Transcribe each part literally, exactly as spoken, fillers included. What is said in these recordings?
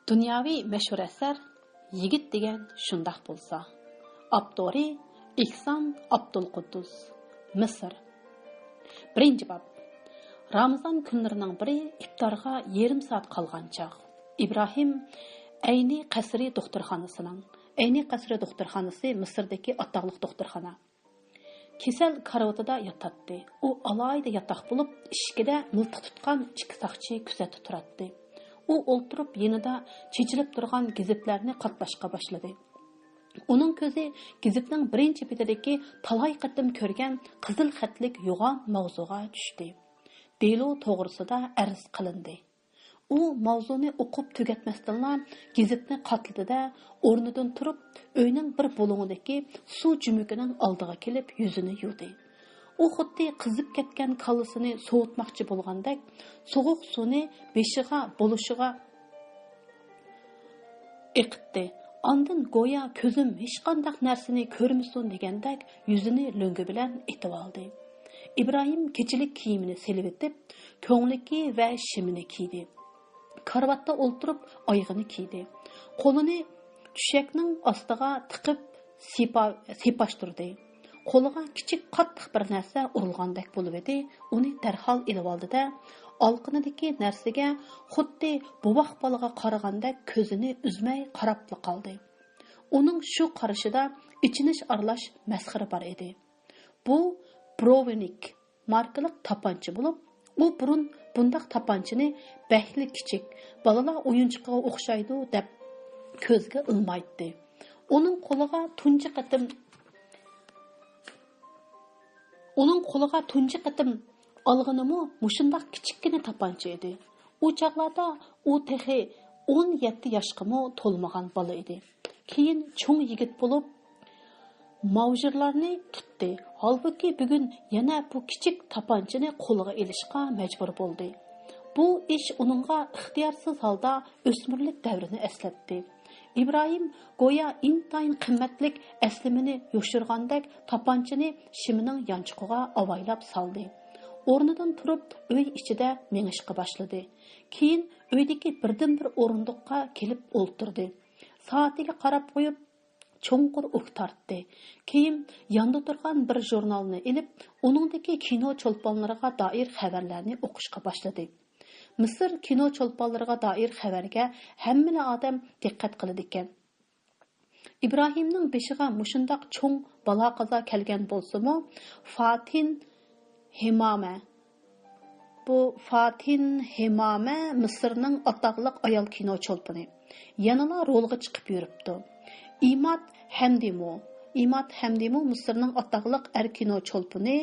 دۇنياۋى مەشھۇر ئەسەر يىگىت دېگەن شۇنداق بولسا. ئاپتورى ئېھسان ئابدۇلقۇددۇس. مىسىر. بىرىنچى باب. رامىزان كۈنلىرىنىڭ بىرى، ئىپتارغا يېرىم سائەت قالغان چاغ. ئىبراھىم ئەينى قەسرى دوختۇرخانىسىنىڭ، ئەينى قەسرى دوختۇرخانىسى مىسىردىكى ئاتاقلىق دوختۇرخانا. كېسەل كارىۋىتىدا ياتاتتى. ئۇ ئالاھىدە ياتاق بولۇپ، ئىشىكىدە مىلتىق تۇتقان ئىككى ساقچى كۆزەتتە تۇراتتى. ئۇ ئولتۇرۇپ، يېنىدا چېچىلىپ تۇرغان گېزىتلەرنى قاتلاشقا باشلىدى. ئۇنىڭ كۆزى گېزىتنىڭ بىرىنچى بېتىدىكى تالاي قېتىم كۆرگەن قىزىل خەتلىك يوغان ماۋزۇغا چۈشتى. دېلو توغرىسىدا ئەرز قىلىندى. ئۇ ماۋزۇنى ئوقۇپ تۈگەتمەستىنلا گېزىتنى قاتلىدى-دە، ئورنىدىن تۇرۇپ، ئۆينىڭ بىر بۇلۇڭىدىكى سۇ جۈمۈكىنىڭ ئالدىغا كېلىپ يۈزىنى يۇدى. ئۇ خۇددى قىزىپ كەتكەن كاللىسىنى سوۋۇتماقچى بولغاندەك، سوغۇق سۇنى بېشىغا، بولۇشىغا ئېقىتتى. ئاندىن گويا كۆزۈم ھېچقانداق نەرسىنى كۆرمىسۇن دېگەندەك يۈزىنى لۆڭگە بىلەن ئېتىۋالدى. ئىبراھىم كېچىلىك كىيىمىنى سېلىۋېتىپ، كۆڭلىكى ۋە شىمىنى كىيدى. كارىۋاتتا ئولتۇرۇپ ئايىغىنى كىيدى. قولىنى تۆشەكنىڭ ئاستىغا تىقىپ سىيپا-، سىيپاشتۇردى. قولىغا كىچىك قاتتىق بىر نەرسە ئۇرۇلغاندەك بولۇۋىدى، ئۇنى دەرھال ئېلىۋالدى-دە، ئالىقىنىدىكى نەرسىگە خۇددى بوۋاق بالىغا قارىغاندەك كۆزىنى ئۈزمەي قاراپلا قالدى. ئۇنىڭ شۇ قارىشىدا ئېچىنىش ئارىلاش مەسخىرە بار ئىدى. بۇ بروۋنىك ماركىلىق تاپانچا بولۇپ، ئۇ بۇرۇن بۇنداق تاپانچىنى بەكلا كىچىك، بالىلار ئويۇنچۇقىغا ئوخشايدۇ دەپ كۆزگە ئىلمايتتى. ئۇنىڭ قولىغا تۇنجى قېتىم، ئۇنىڭ قولىغا تۇنجى قېتىم ئالغىنىمۇ مۇشۇنداق كىچىككىنە تاپانچا ئىدى. ئۇ چاغلاردا ئۇ تېخى ئون يەتتە ياشقىمۇ تولمىغان بالا ئىدى. كېيىن چوڭ يىگىت بولۇپ، ماۋزۇلارنى تۇتتى. ھالبۇكى، بۈگۈن يەنە بۇ كىچىك تاپانچىنى قولىغا ئېلىشقا مەجبۇر بولدى. بۇ ئىش ئۇنىڭغا ئىختىيارسىز ھالدا ئۆسمۈرلۈك دەۋرىنى ئەسلەتتى. ئىبراھىم گويا ئىنتايىن قىممەتلىك ئەسلىمىنى يوشۇرغاندەك تاپانچىنى شىمىنىڭ يانچۇقىغا ئاۋايلاپ سالدى. ئورنىدىن تۇرۇپ، ئۆي ئىچىدە مېڭىشقا باشلىدى. كېيىن ئۆيدىكى بىردىنبىر ئورۇندۇققا كېلىپ ئولتۇردى. سائىتىگە قاراپ قويۇپ، چوڭقۇر ئۇھ تارتتى. كېيىن ياندا تۇرغان بىر ژۇرنالنى ئېلىپ، ئۇنىڭدىكى كىنو چولپانلىرىغا دائىر خەۋەرلەرنى ئوقۇشقا باشلىدى. مىسىر كىنو چولپانلىرىغا دائىر خەۋەرگە ھەممىلا ئادەم دىققەت قىلىدىكەن. ئىبراھىمنىڭ بېشىغا مۇشۇنداق چوڭ بالا-قازا كەلگەن بولسىمۇ، فاتىن ھېمامە، بۇ فاتىن ھېمامە مىسىرنىڭ ئاتاقلىق ئايال كىنو چولپىنى، يەنىلا رولغا چىقىپ يۈرۈپتۇ. ئىماد ھەمدىمۇ، ئىماد ھەمدىمۇ مىسىرنىڭ ئاتاقلىق ئەر كىنو چولپىنى،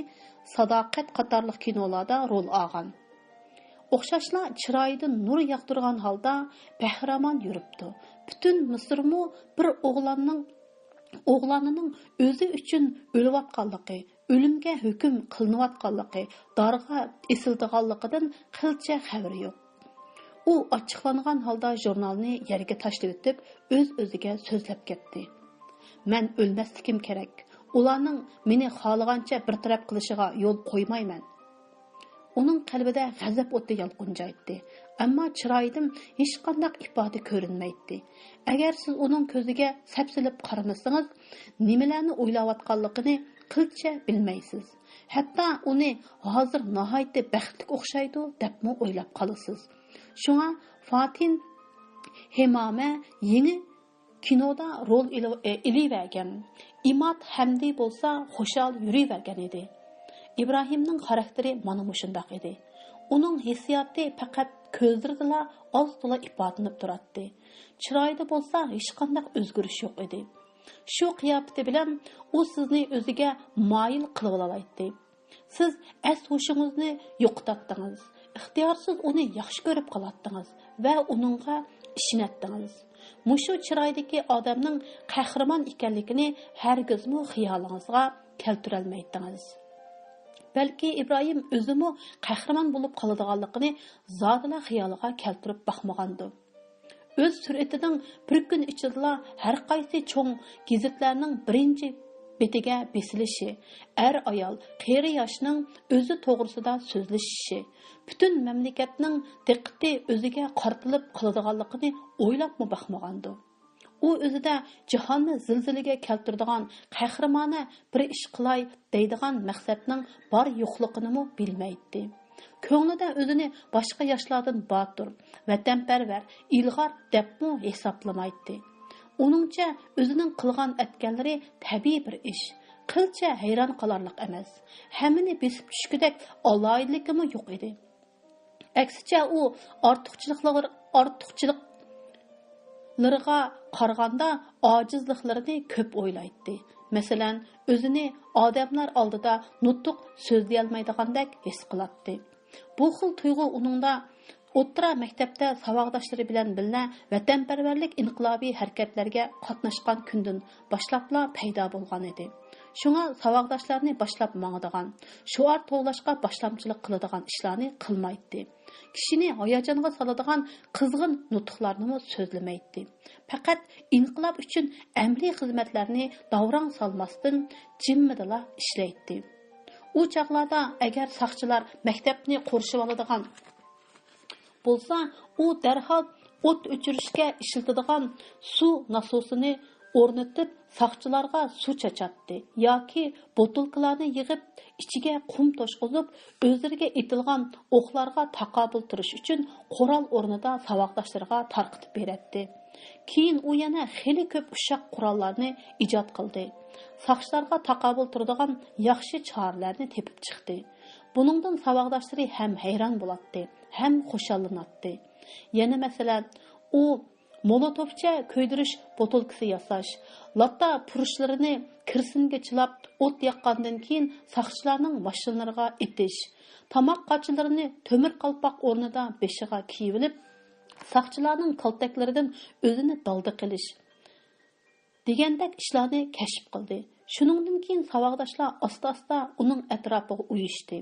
ساداقەت قاتارلىق كىنولاردا رول ئالغان. ئوخشاشلا چىرايىدىن نۇر ياغدۇرغان ھالدا بەھرىمان يۈرۈپتۇ. پۈتۈن مىسىرمۇ بىر ئوغلاننىڭ، ئوغلانىنىڭ ئۆزى ئۈچۈن ئۆلۈۋاتقانلىقى، ئۆلۈمگە ھۆكۈم قىلىنىۋاتقانلىقى، دارغا ئېسىلىدىغانلىقىدىن قىلچە خەۋىرى يوق. ئۇ ئاچچىقلانغان ھالدا ژۇرنالنى يەرگە تاشلىۋېتىپ، ئۆز-ئۆزىگە سۆزلەپ كەتتى. مەن ئۆلمەسلىكىم كېرەك. ئۇلارنىڭ مېنى خالىغانچە بىر تەرەپ قىلىشىغا يول قويمايمەن. ئۇنىڭ قەلبىدە غەزەپ ئوتى يالقۇنجايتتى، ئەمما چىرايىدىن ھېچقانداق ئىپادە كۆرۈنمەيتتى. ئەگەر سىز ئۇنىڭ كۆزىگە سەپسېلىپ قارىمىسىڭىز، نېمىلەرنى ئويلاۋاتقانلىقىنى قىلچە بىلمەيسىز. ھەتتا ئۇنى ھازىر ناھايىتى بەختلىك ئوخشايدۇ دەپمۇ ئويلاپ قالىسىز. شۇڭا فاتىن ھېمامە يېڭى كىنودا رول ئېلىۋ-، ئېلىۋەرگەن. ئىماد ھەمدى بولسا خۇشال يۈرۈۋەرگەن ئىدى. ئىبراھىمنىڭ خاراكتېرى مانا مۇشۇنداق ئىدى. ئۇنىڭ ھېسسىياتى پەقەت كۆزلىرىدىلا ئاز-تولا ئىپادىلىنىپ تۇراتتى. چىرايىدا بولسا ھېچقانداق ئۆزگىرىش يوق ئىدى. شۇ قىياپىتى بىلەن ئۇ سىزنى ئۆزىگە مايىل قىلىۋالالايتتى. سىز ئەس-ھوشىڭىزنى يوقىتاتتىڭىز، ئىختىيارسىز ئۇنى ياخشى كۆرۈپ قالاتتىڭىز ۋە ئۇنىڭغا ئىشىنەتتىڭىز. مۇشۇ چىرايدىكى ئادەمنىڭ قەھرىمان ئىكەنلىكىنى ھەرگىزمۇ خىيالىڭىزغا كەلتۈرەلمەيتتىڭىز. بەلكى ئىبراھىم ئۆزىمۇ قەھرىمان بولۇپ قالىدىغانلىقىنى زادىلا خىيالىغا كەلتۈرۈپ باقمىغانىدى. ئۆز سۈرئىتىنىڭ بىر كۈن ئىچىدىلا ھەرقايسى چوڭ گېزىتلەرنىڭ بىرىنچى بېتىگە بېسىلىشى، ئەر-ئايال، قېرى-ياشنىڭ ئۆزى توغرىسىدا سۆزلىشىشى، پۈتۈن مەملىكەتنىڭ دىققىتى ئۆزىگە قارىتىلىپ قالىدىغانلىقىنى ئويلاپمۇ باقمىغانىدى. ئۇ ئۆزىدە جاھاننى زىلزىلىگە كەلتۈرىدىغان قەھرىمانە بىر ئىش قىلاي دەيدىغان مەقسەتنىڭ بار-يوقلۇقىنىمۇ بىلمەيتتى. كۆڭلىدە ئۆزىنى باشقا ياشلاردىن باتۇر، ۋەتەنپەرۋەر، ئىلغار دەپمۇ ھېسابلىمايتتى. ئۇنىڭچە، ئۆزىنىڭ قىلغان-ئەتكەنلىرى تەبىئىي بىر ئىش، قىلچە ھەيران قالارلىق ئەمەس، ھەممىنى بېسىپ چۈشكۈدەك ئالاھىدىلىكىمۇ يوق ئىدى. ئەكسىچە، ئۇ ئارتۇقچىلىقلىرى، ئارتۇقچىلىقلىرىغا قارىغاندا ئاجىزلىقلىرىنى كۆپ ئويلايتتى. مەسىلەن، ئۆزىنى ئادەملەر ئالدىدا نۇتۇق سۆزلىيەلمەيدىغاندەك ھېس قىلاتتى. بۇ خىل تۇيغۇ ئۇنىڭدا ئوتتۇرا مەكتەپتە ساۋاقداشلىرى بىلەن بىللە ۋەتەنپەرۋەرلىك ئىنقىلابىي ھەرىكەتلەرگە قاتناشقان كۈندىن باشلاپلا پەيدا بولغان ئىدى. شۇڭا ساۋاقداشلارنى باشلاپ ماڭىدىغان، شوئار توۋلاشقا باشلامچىلىق قىلىدىغان ئىشلارنى قىلمايتتى. كىشىنى ھاياجانغا سالىدىغان قىزغىن نۇتۇقلارنىمۇ سۆزلىمەيتتى. پەقەت ئىنقىلاب ئۈچۈن ئەمەلىي خىزمەتلەرنى داۋراڭ سالماستىن، جىممىدىلا ئىشلەيتتى. ئۇ چاغلاردا ئەگەر ساقچىلار مەكتەپنى قورشىۋالىدىغان بولسا، ئۇ دەرھال ئوت ئۆچۈرۈشكە ئىشلىتىدىغان سۇ ناسوسىنى ئورنىتىپ، ساقچىلارغا سۇ چاچاتتى ياكى بوتۇلكىلارنى يىغىپ، ئىچىگە قۇم توشقۇزۇپ، ئۆزلىرىگە ئېتىلغان ئوقلارغا تاقابىل تۇرۇش ئۈچۈن قورال ئورنىدا ساۋاقداشلىرىغا تارقىتىپ بېرەتتى. كېيىن ئۇ يەنە خېلى كۆپ ئۇششاق قوراللارنى ئىجاد قىلدى. ساقچىلارغا تاقابىل تۇرىدىغان ياخشى چارىلەرنى تېپىپ چىقتى. بۇنىڭدىن ساۋاقداشلىرى ھەم ھەيران بولاتتى، ھەم خۇشاللىناتتى. يەنە مەسىلەن، ئۇ مولوتوفچە كۆيدۈرۈش بوتۇلكىسى ياساش، لاتا پۇرۇشلىرىنى كىرسىنگە چىلاپ ئوت ياققاندىن كېيىن ساقچىلارنىڭ ماشىنىلىرىغا ئېتىش، تاماق قاچىلىرىنى تۆمۈر قالپاق ئورنىدا بېشىغا كىيىۋېلىپ، ساقچىلارنىڭ كالتەكلىرىدىن ئۆزىنى دالدا قىلىش دېگەندەك ئىشلارنى كەشىپ قىلدى. شۇنىڭدىن كېيىن ساۋاقداشلار ئاستا-ئاستا ئۇنىڭ ئەتراپىغا ئۇيۇشتى.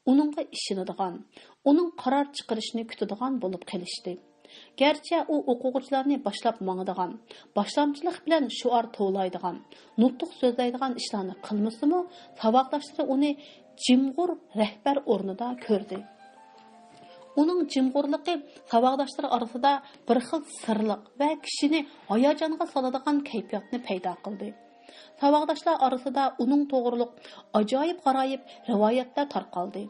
ئۇنىڭغا ئىشىنىدىغان، ئۇنىڭ قارار چىقىرىشىنى كۈتىدىغان بولۇپ قېلىشتى. گەرچە ئۇ ئوقۇغۇچىلارنى باشلاپ ماڭىدىغان، باشلامچىلىق بىلەن شوئار توۋلايدىغان، نۇتۇق سۆزلەيدىغان ئىشلارنى قىلمىسىمۇ، ساۋاقداشلىرى ئۇنى جىمغۇر رەھبەر ئورنىدا كۆردى. ئۇنىڭ جىمغۇرلۇقى ساۋاقداشلىرى ئارىسىدا بىر خىل سىرلىق ۋە كىشىنى ھاياجانغا سالىدىغان كەيپىياتنى پەيدا قىلدى. ساۋاقداشلار ئارىسىدا ئۇنىڭ توغرۇلۇق ئاجايىپ-غارايىپ رىۋايەتلەر تارقالدى.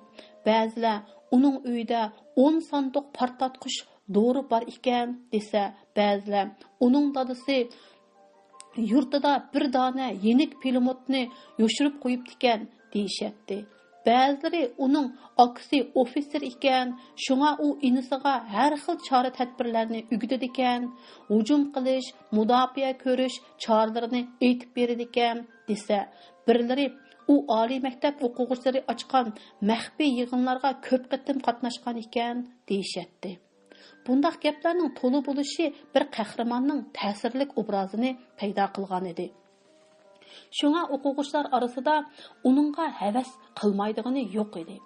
بەزىلەر ئۇنىڭ ئۆيىدە ئون ساندۇق پارتلاتقۇچ دورا بار ئىكەن دېسە، بەزىلەر ئۇنىڭ دادىسى يۇرتىدا بىر دانە يېنىك پىلىموتنى يوشۇرۇپ قويۇپتىكەن دېيىشەتتى. بەزىلىرى ئۇنىڭ ئاكىسى ئوفىتسېر ئىكەن، شۇڭا ئۇ ئىنىسىغا ھەر خىل چارە-تەدبىرلەرنى ئۆگىتىدىكەن، ھۇجۇم قىلىش، مۇداپىئە كۆرۈش چارىلىرىنى ئېيتىپ بېرىدىكەن دېسە، بىرلىرى ئۇ ئالىي مەكتەپ ئوقۇغۇچىلىرى ئاچقان مەخپىي يىغىنلارغا كۆپ قېتىم قاتناشقان ئىكەن دېيىشەتتى. بۇنداق گەپلەرنىڭ تولا بولۇشى بىر قەھرىماننىڭ تەسىرلىك ئوبرازىنى پەيدا قىلغانىدى. شۇڭا ئوقۇغۇچىلار ئارىسىدا ئۇنىڭغا ھەۋەس قىلمايدىغىنى يوق ئىدى.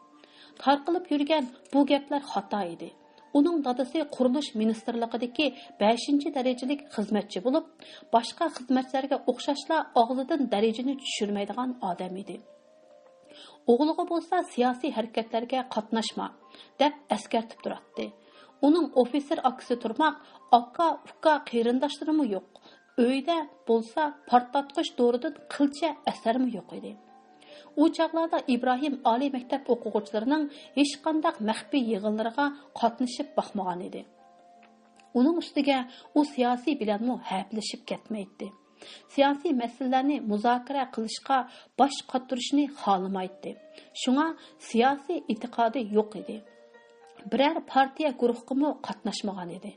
تارقىلىپ يۈرگەن بۇ گەپلەر خاتا ئىدى. ئۇنىڭ دادىسى قۇرۇلۇش مىنىستىرلىقىدىكى بەشىنچى دەرىجىلىك خىزمەتچى بولۇپ، باشقا خىزمەتچىلەرگە ئوخشاشلا ئاغزىدىن دەرىجىنى چۈشۈرمەيدىغان ئادەم ئىدى. ئوغلىغا بولسا سىياسىي ھەرىكەتلەرگە قاتناشما، دەپ ئەسكەرتىپ تۇراتتى. ئۇنىڭ ئوفىتسېر ئاكىسى تۇرماق، ئاكا، ئۇكا، قېرىنداشلىرىمۇ يوق. ئۆيدە بولسا پارتلاتقۇچ دورىدىن قىلچە ئەسەرمۇ يوق ئىدى. ئۇ چاغلاردا ئىبراھىم ئالىي مەكتەپ ئوقۇغۇچىلىرىنىڭ ھېچقانداق مەخپىي يىغىنلىرىغا قاتنىشىپ باقمىغان ئىدى. ئۇنىڭ ئۈستىگە ئۇ سىياسىي بىلەنمۇ ھەپىلىشىپ كەتمەيتتى. سىياسىي مەسىلىلەرنى مۇزاكىرە قىلىشقا باش قاتۇرۇشنى خالىمايتتى. شۇڭا سىياسىي ئېتىقادى يوق ئىدى. بىرەر پارتىيە گۇرۇھقىمۇ قاتناشمىغان ئىدى.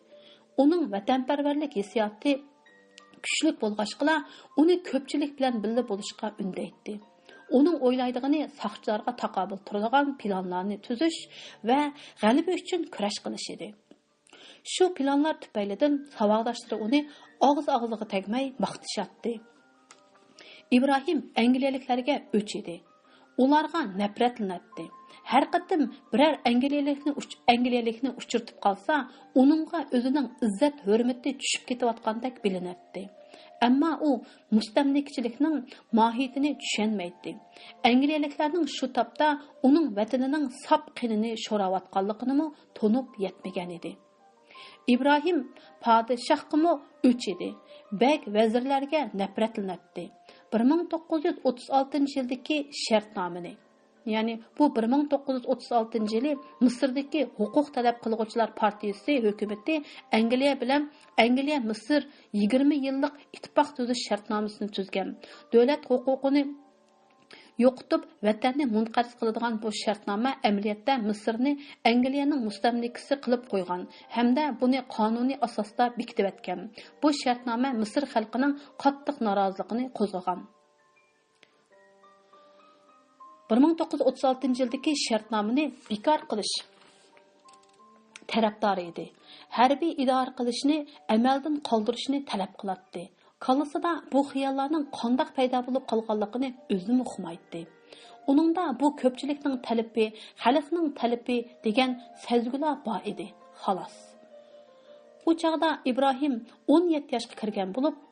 ئۇنىڭ ۋەتەنپەرۋەرلىك ھېسسىياتى كۈچلۈك بولغاچقىلا، ئۇنى كۆپچىلىك بىلەن بىللە بولۇشقا ئۈندەيتتى. ئۇنىڭ ئويلايدىغىنى ساقچىلارغا تاقابىل تۇرىدىغان پىلانلارنى تۈزۈش ۋە غەلىبە ئۈچۈن كۈرەش قىلىش ئىدى. شۇ پىلانلار تۈپەيلىدىن ساۋاقداشلىرى ئۇنى ئاغزى-ئاغزىغا تەگمەي ماختىشاتتى. ئىبراھىم ئەنگلىيەلىكلەرگە ئۆچ ئىدى. ئۇلارغا نەپرەتلىنەتتى. ھەر قېتىم بىرەر ئەنگلىيەلىكنى ئۇچ-، ئەنگلىيەلىكنى ئۇچرىتىپ قالسا، ئۇنىڭغا ئۆزىنىڭ ئىززەت-ھۆرمىتى چۈشۈپ كېتىۋاتقاندەك بىلىنەتتى. ئەمما ئۇ مۇستەملىكىچىلىكنىڭ ماھىيىتىنى چۈشەنمەيتتى. ئەنگلىيەلىكلەرنىڭ شۇ تاپتا ئۇنىڭ ۋەتىنىنىڭ ساپ قېنىنى شوراۋاتقانلىقىنىمۇ تونۇپ يەتمىگەن ئىدى. ئىبراھىم پادىشاھقىمۇ ئۆچ ئىدى. بەگ، ۋەزىرلەرگە نەپرەتلىنەتتى. بىر مىڭ توققۇز يۈز ئوتتۇز ئالتىنچى يىلدىكى شەرتنامىنى، يەنى بۇ بىر مىڭ توققۇز يۈز ئوتتۇز ئالتىنچى يىلى مىسىردىكى ھوقۇق تەلەپ قىلغۇچىلار پارتىيىسى ھۆكۈمىتى ئەنگلىيە بىلەن ئەنگلىيە مىسىر يىگىرمە يىللىق ئىتتىپاق تۈزۈش شەرتنامىسىنى تۈزگەن. دۆلەت ھوقۇقىنى يوقىتىپ، ۋەتەننى مۇنقەرز قىلىدىغان بۇ شەرتنامە ئەمەلىيەتتە مىسىرنى ئەنگلىيەنىڭ مۇستەملىكىسى قىلىپ قويغان ھەمدە بۇنى قانۇنىي ئاساستا بېكىتىۋەتكەن. بۇ شەرتنامە مىسىر خەلقىنىڭ قاتتىق نارازىلىقىنى قوزغىغان. بىر مىڭ توققۇز يۈز ئوتتۇز ئالتىنچى يىلدىكى شەرتنامىنى بىكار قىلىش تەرەپدارى ئىدى. ھەربىي ئىدارە قىلىشنى ئەمەلدىن قالدۇرۇشنى تەلەپ قىلاتتى. كاللىسىدا بۇ خىياللارنىڭ قانداق پەيدا بولۇپ قالغانلىقىنى ئۆزىمۇ ئۇقمايتتى. ئۇنىڭدا بۇ كۆپچىلىكنىڭ تەلىپى، خەلقنىڭ تەلىپى دېگەن سەزگۈلار بار ئىدى، خالاس. ئۇ چاغدا ئىبراھىم ئون يەتتە ياشقا كىرگەن بولۇپ،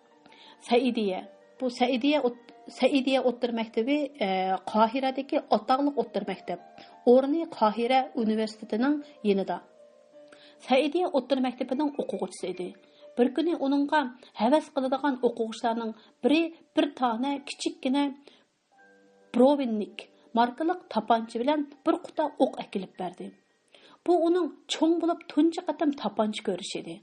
سەئىدىيە، بۇ سەئىدىيە ئوت-، سەئىدىيە ئوتتۇرا مەكتىپى، ئە، قاھىرەدىكى ئاتاقلىق ئوتتۇرا مەكتەپ، ئورنى قاھىرە ئۇنىۋېرسىتېتىنىڭ يېنىدا. سەئىدىيە ئوتتۇرا مەكتىپىنىڭ ئوقۇغۇچىسى ئىدى. بىر كۈنى ئۇنىڭغا ھەۋەس قىلىدىغان ئوقۇغۇچىلارنىڭ بىرى بىر دانە كىچىككىنە بروۋىننىك ماركىلىق تاپانچا بىلەن بىر قۇتا ئوق ئەكېلىپ بەردى. بۇ ئۇنىڭ چوڭ بولۇپ تۇنجى قېتىم تاپانچا كۆرۈشى ئىدى.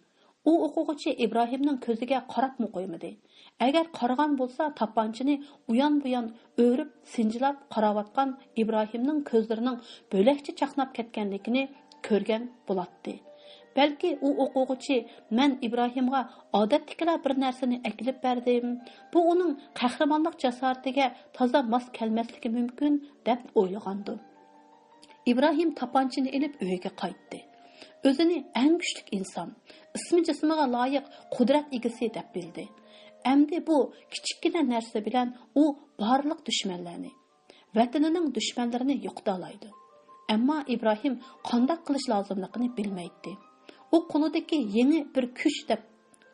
ئۇ ئوقۇغۇچى ئىبراھىمنىڭ كۆزىگە قاراپمۇ قويمىدى. ئەگەر قارىغان بولسا، تاپانچىنى ئۇيان-بۇيان ئۆرۈپ، سىنچىلاپ قاراۋاتقان ئىبراھىمنىڭ كۆزلىرىنىڭ بۆلەكچە چاقناپ كەتكەنلىكىنى كۆرگەن بولاتتى. بەلكى ئۇ ئوقۇغۇچى، «مەن ئىبراھىمغا ئادەتتىكىلا بىر نەرسىنى ئەكېلىپ بەردىم. بۇ ئۇنىڭ قەھرىمانلىق جاسارىتىگە تازا ماس كەلمەسلىكى مۇمكىن» دەپ ئويلىغاندۇ. ئىبراھىم تاپانچىنى ئېلىپ ئۆيىگە قايتتى. ئۆزىنى ئەڭ كۈچلۈك ئىنسان، ئىسمى جىسمىغا لايىق قۇدرەت ئىگىسى دەپ بىلدى. ئەمدى بۇ كىچىككىنە نەرسە بىلەن ئۇ بارلىق دۈشمەنلەرنى، ۋەتىنىنىڭ دۈشمەنلىرىنى يوقىتالايدۇ. ئەمما ئىبراھىم قانداق قىلىش لازىملىقىنى بىلمەيتتى. ئۇ قولىدىكى يېڭى بىر كۈچ دەپ،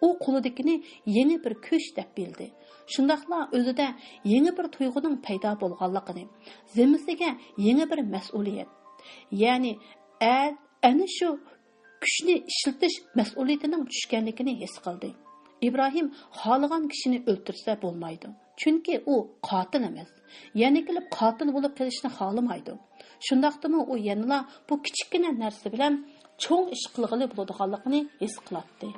ئۇ قولىدىكىنى يېڭى بىر كۈچ دەپ بىلدى. شۇنداقلا ئۆزىدە يېڭى بىر تۇيغۇنىڭ پەيدا بولغانلىقىنى، زىممىسىگە يېڭى بىر مەسئۇلىيەت، يەنى ئە-، ئەنە شۇ كۈچنى ئىشلىتىش مەسئۇلىيىتىنىڭ چۈشكەنلىكىنى ھېس قىلدى. ئىبراھىم خالىغان كىشىنى ئۆلتۈرسە بولمايدۇ. چۈنكى ئۇ قاتىل ئەمەس. يەنە كېلىپ قاتىل بولۇپ قېلىشنى خالىمايدۇ. شۇنداقتىمۇ ئۇ يەنىلا بۇ كىچىككىنە نەرسە بىلەن چوڭ ئىش قىلغىلى بولىدىغانلىقىنى ھېس قىلاتتى.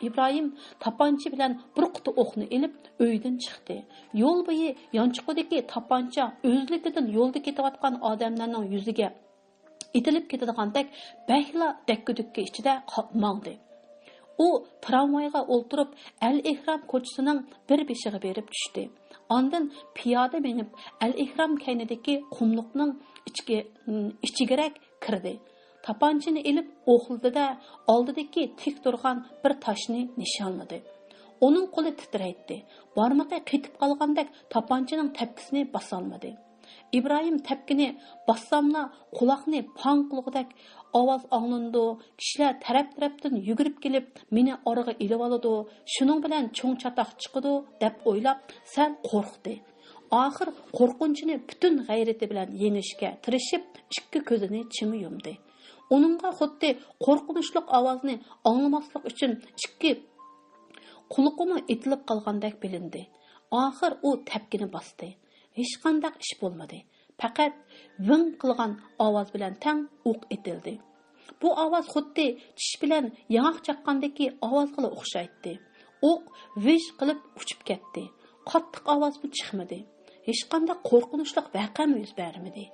ئىبراھىم تاپانچا بىلەن بىر قۇتا ئوقنى ئېلىپ ئۆيدىن چىقتى. يول بويى يانچۇقىدىكى تاپانچا ئۆزلۈكىدىن يولدا كېتىۋاتقان ئادەملەرنىڭ يۈزىگە ئېتىلىپ كېتىدىغاندەك بەكلا دەككە-دۈككە ئىچىدە قا-، ماڭدى. ئۇ ترامۋايغا ئولتۇرۇپ، ئەل ئېھرام كوچىسىنىڭ بىر بېشىغا بېرىپ چۈشتى. ئاندىن پىيادە مېڭىپ، ئەل ئېھرام كەينىدىكى قۇملۇقنىڭ ئىچكى-، ئىچىگىرەك كىردى. تاپانچىنى ئېلىپ ئوقلىدى-دە، ئالدىدىكى تىك تۇرغان بىر تاشنى نىشانلىدى. ئۇنىڭ قولى تىترەيتتى. بارمىقى قېتىپ قالغاندەك تاپانچىنىڭ تەپكىسىنى باسالمىدى. ئىبراھىم تەپكىنى باسساملا، قۇلاقنى پاڭ قىلغۇدەك ئاۋاز ئاڭلىنىدۇ، كىشىلەر تەرەپ-تەرەپتىن يۈگۈرۈپ كېلىپ، مېنى ئارىغا ئېلىۋالىدۇ، شۇنىڭ بىلەن چوڭ چاتاق چىقىدۇ، دەپ ئويلاپ، سەل قورقتى. ئاخىر قورقۇنچىنى پۈتۈن غەيرىتى بىلەن يېڭىشكە تىرىشىپ، ئىككى كۆزىنى چىمە يۇمدى. ئۇنىڭغا خۇددى قورقۇنچلۇق ئاۋازنى ئاڭلىماسلىق ئۈچۈن ئىككى قۇلىقىمۇ ئېتىلىپ قالغاندەك بىلىندى. ئاخىر ئۇ تەپكىنى باستى. ھېچقانداق ئىش بولمىدى. پەقەت ۋىڭ قىلغان ئاۋاز بىلەن تەڭ ئوق ئېتىلدى. بۇ ئاۋاز خۇددى چىش بىلەن ياڭاق چاققاندىكى ئاۋازغىلا ئوخشايتتى. ئوق ۋىژ قىلىپ ئۇچۇپ كەتتى. قاتتىق ئاۋازمۇ چىقمىدى. ھېچقانداق قورقۇنچلۇق ۋەقەمۇ يۈز بەرمىدى.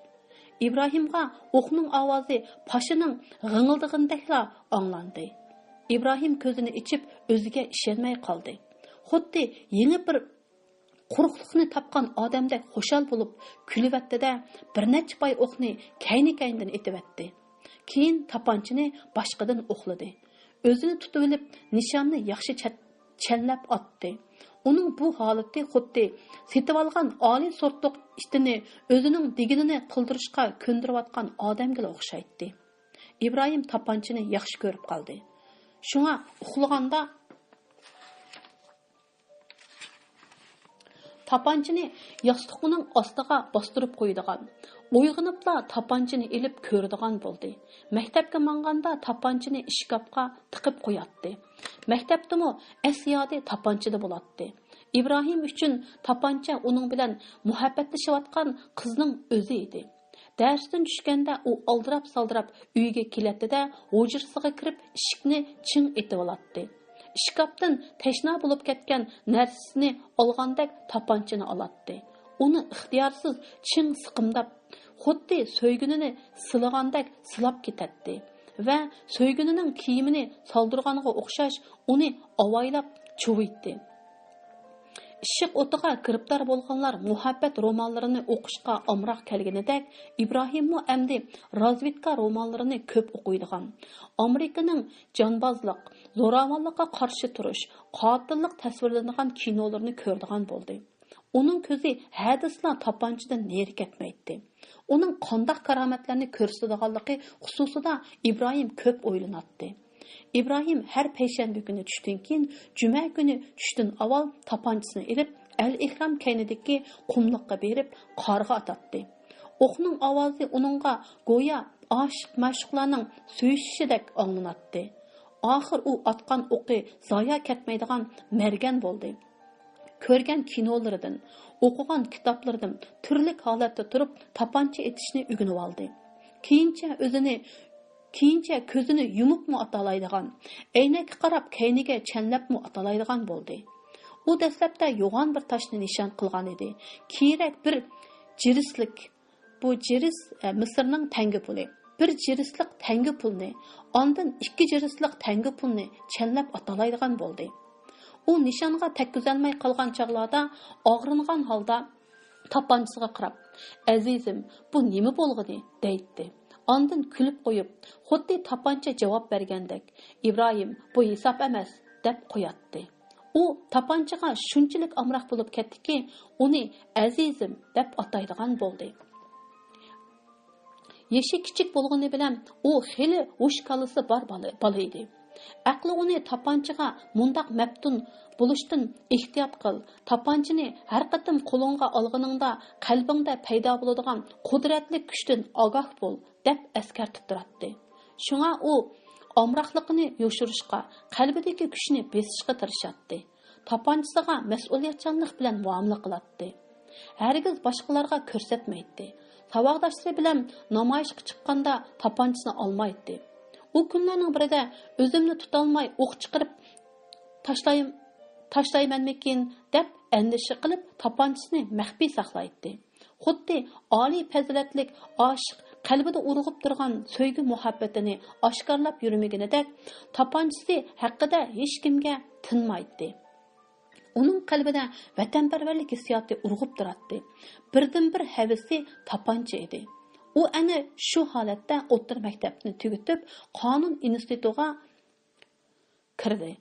ئىبراھىمغا ئوقنىڭ ئاۋازى پاشىنىڭ غىڭىلدىغىنىدەكلا ئاڭلاندى. ئىبراھىم كۆزىنى ئېچىپ، ئۆزىگە ئىشەنمەي قالدى. خۇددى يېڭى بىر قۇرۇقلۇقنى تاپقان ئادەمدەك خۇشال بولۇپ كۈلۈۋەتتى-دە، بىر نەچچە پاي ئوقنى كەينى-كەينىدىن ئېتىۋەتتى. كېيىن تاپانچىنى باشقىدىن ئوقلىدى. ئۆزىنى تۇتۇۋېلىپ، نىشاننى ياخشى چەت-، چەنلەپ ئاتتى. ئۇنىڭ بۇ ھالىتى خۇددى سېتىۋالغان ئالىي سورتلۇق ئىتىنى ئۆزىنىڭ دېگىنىنى قىلدۇرۇشقا كۆندۈرۈۋاتقان ئادەمگىلا ئوخشايتتى. ئىبراھىم تاپانچىنى ياخشى كۆرۈپ قالدى. شۇڭا ئۇخلىغاندا تاپانچىنى ياستۇقنىڭ ئاستىغا باستۇرۇپ قويىدىغان، ئويغىنىپلا تاپانچىنى ئېلىپ كۆرىدىغان بولدى. مەكتەپكە ماڭغاندا تاپانچىنى ئىشكاپقا تىقىپ قوياتتى. مەكتەپتىمۇ ئەس-يادى تاپانچىدا بولاتتى. ئىبراھىم ئۈچۈن تاپانچا ئۇنىڭ بىلەن مۇھەببەتلىشىۋاتقان قىزنىڭ ئۆزى ئىدى. دەرستىن چۈشكەندە ئۇ ئالدىراپ-سالدىراپ ئۆيگە كېلەتتى-دە، ھۇجرىسىغا كىرىپ ئىشىكنى چىڭ ئېتىۋالاتتى. ئىشكاپتىن تەشنا بولۇپ كەتكەن نەرسىسىنى ئالغاندەك تاپانچىنى ئالاتتى. ئۇنى ئىختىيارسىز چىڭ سىقىمداپ، خۇددى سۆيگىنىنى سىلىغاندەك سىلاپ كېتەتتى ۋە سۆيگىنىنىڭ كىيىمىنى سالدۇرغانغا ئوخشاش ئۇنى ئاۋايلاپ چۇۋۇيتتى. ئىششىق ئوتىغا گىرىپتار بولغانلار مۇھەببەت رومانلىرىنى ئوقۇشقا ئامراق كەلگىنىدەك، ئىبراھىممۇ ئەمدى رازۋېدكا رومانلىرىنى كۆپ ئوقۇيدىغان، ئامېرىكىنىڭ جانبازلىق، زوراۋانلىققا قارشى تۇرۇش، قاتىللىق تەسۋىرلىنىدىغان كىنولىرىنى كۆرىدىغان بولدى. ئۇنىڭ كۆزى ھەدىسىلا تاپانچىدىن نېرى كەتمەيتتى. ئۇنىڭ قانداق كارامەتلەرنى كۆرسىتىدىغانلىقى خۇسۇسىدا ئىبراھىم كۆپ ئويلىناتتى. ئىبراھىم ھەر پەيشەنبە كۈنى چۈشتىن كېيىن، جۈمە كۈنى چۈشتىن ئاۋۋال تاپانچىسىنى ئېلىپ، ئەل ئېھرام كەينىدىكى قۇملۇققا بېرىپ، قارغا ئاتاتتى. ئوقنىڭ ئاۋازى ئۇنىڭغا گويا ئاشىق-مەشۇقلارنىڭ سۆيۈشۈشىدەك ئاڭلىناتتى. ئاخىر ئۇ ئاتقان ئوقى زايا كەتمەيدىغان مەرگەن بولدى. كۆرگەن كىنولىرىدىن، ئوقۇغان كىتابلىرىدىن تۈرلۈك ھالەتتە تۇرۇپ تاپانچا ئېتىشنى ئۆگىنىۋالدى. كېيىنچە ئۆزىنى، كېيىنچە كۆزىنى يۇمۇپمۇ ئاتالايدىغان، ئەينەككە قاراپ كەينىگە چەنلەپمۇ ئاتالايدىغان بولدى. ئۇ دەسلەپتە يوغان بىر تاشنى نىشان قىلغان ئىدى. كېيىنرەك بىر جىرىسلىك، بۇ جىرىس، ئە، مىسىرنىڭ تەڭگە پۇلى. بىر جىرىسلىق تەڭگە پۇلنى، ئاندىن ئىككى جىرىسلىق تەڭگە پۇلنى چەنلەپ ئاتالايدىغان بولدى. ئۇ نىشانغا تەگكۈزەلمەي قالغان چاغلاردا ئاغرىنغان ھالدا تاپانچىسىغا قاراپ، «ئەزىزىم، بۇ نېمە بولغىنى؟» دەيتتى. ئاندىن كۈلۈپ قويۇپ، خۇددى تاپانچا جاۋاب بەرگەندەك، «ئىبراھىم، بۇ ھېساب ئەمەس» دەپ قوياتتى. ئۇ تاپانچىغا شۇنچىلىك ئامراق بولۇپ كەتتىكى، ئۇنى «ئەزىزىم» دەپ ئاتايدىغان بولدى. يېشى كىچىك بولغىنى بىلەن ئۇ خېلى ھوش كاللىسى بار بالا، بالا ئىدى. ئەقلى ئۇنى تاپانچىغا مۇنداق مەپتۇن بولۇشتىن ئېھتىيات قىل، تاپانچىنى ھەر قېتىم قولۇڭغا ئالغىنىڭدا قەلبىڭدە پەيدا بولىدىغان قۇدرەتلىك كۈچتىن ئاگاھ بول، دەپ ئەسكەرتىپ تۇراتتى. شۇڭا ئۇ ئامراقلىقىنى يوشۇرۇشقا، قەلبىدىكى كۈچنى بېسىشقا تىرىشاتتى. تاپانچىسىغا مەسئۇلىيەتچانلىق بىلەن مۇئامىلە قىلاتتى. ھەرگىز باشقىلارغا كۆرسەتمەيتتى. ساۋاقداشلىرى بىلەن نامايىشقا چىققاندا تاپانچىسىنى ئالمايتتى. ئۇ كۈنلەرنىڭ بىرىدە ئۆزۈمنى تۇتالماي ئوق چىقىرىپ تاشلاي-، تاشلايمەنمىكىن دەپ ئەندىشە قىلىپ تاپانچىسىنى مەخپىي ساقلايتتى. خۇددى ئالىي پەزىلەتلىك ئاشىق قەلبىدە ئۇرغۇپ تۇرغان سۆيگۈ مۇھەببىتىنى ئاشكارىلاپ يۈرمىگىنىدەك، تاپانچىسى ھەققىدە ھېچكىمگە تىنمايتتى. ئۇنىڭ قەلبىدە ۋەتەنپەرۋەرلىك ھېسسىياتى ئۇرغۇپ تۇراتتى. بىردىنبىر ھەۋىسى تاپانچا ئىدى. ئۇ ئەنە شۇ ھالەتتە ئوتتۇرا مەكتەپنى تۈگىتىپ، قانۇن ئىنستىتۇتىغا كىردى.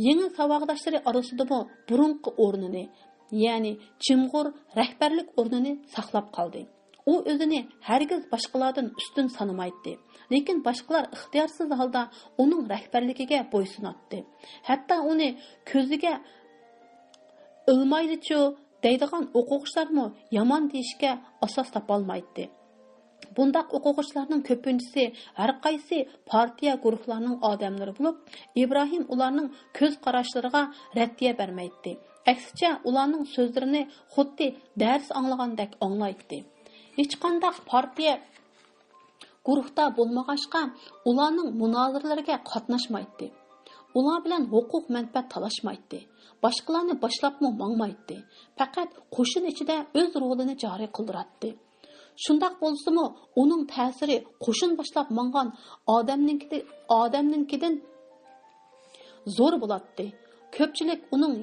يېڭى ساۋاقداشلىرى ئارىسىدىمۇ بۇرۇنقى ئورنىنى، يەنى جىمغۇر رەھبەرلىك ئورنىنى ساقلاپ قالدى. ئۇ ئۆزىنى ھەرگىز باشقىلاردىن ئۈستۈن سانىمايتتى، لېكىن باشقىلار ئىختىيارسىز ھالدا ئۇنىڭ رەھبەرلىكىگە بويسۇناتتى. ھەتتا ئۇنى كۆزىگە «ئىلمايدىچۇ» دەيدىغان ئوقۇغۇچىلارمۇ يامان دېيىشكە ئاساس تاپالمايتتى. بۇنداق ئوقۇغۇچىلارنىڭ كۆپىنچىسى ھەرقايسى پارتىيە گۇرۇھلارنىڭ ئادەملىرى بولۇپ، ئىبراھىم ئۇلارنىڭ كۆز قاراشلىرىغا رەددىيە بەرمەيتتى. ئەكسىچە، ئۇلارنىڭ سۆزلىرىنى خۇددى دەرس ئاڭلىغاندەك ئاڭلايتتى. ھېچقانداق پارتىيە گۇرۇھتا بولمىغاچقا، ئۇلارنىڭ مۇنازىرىلىرىگە قاتناشمايتتى. ئۇلار بىلەن ھوقۇق مەنپەئەت تالاشمايتتى. باشقىلارنى باشلاپمۇ ماڭمايتتى. پەقەت قوشۇن ئىچىدە ئۆز رولىنى جارى قىلدۇراتتى. شۇنداق بولسىمۇ، ئۇنىڭ تەسىرى قوشۇن باشلاپ ماڭغان ئادەمنىڭكىدە-، ئادەمنىڭكىدىن زور بولاتتى. كۆپچىلىك ئۇنىڭ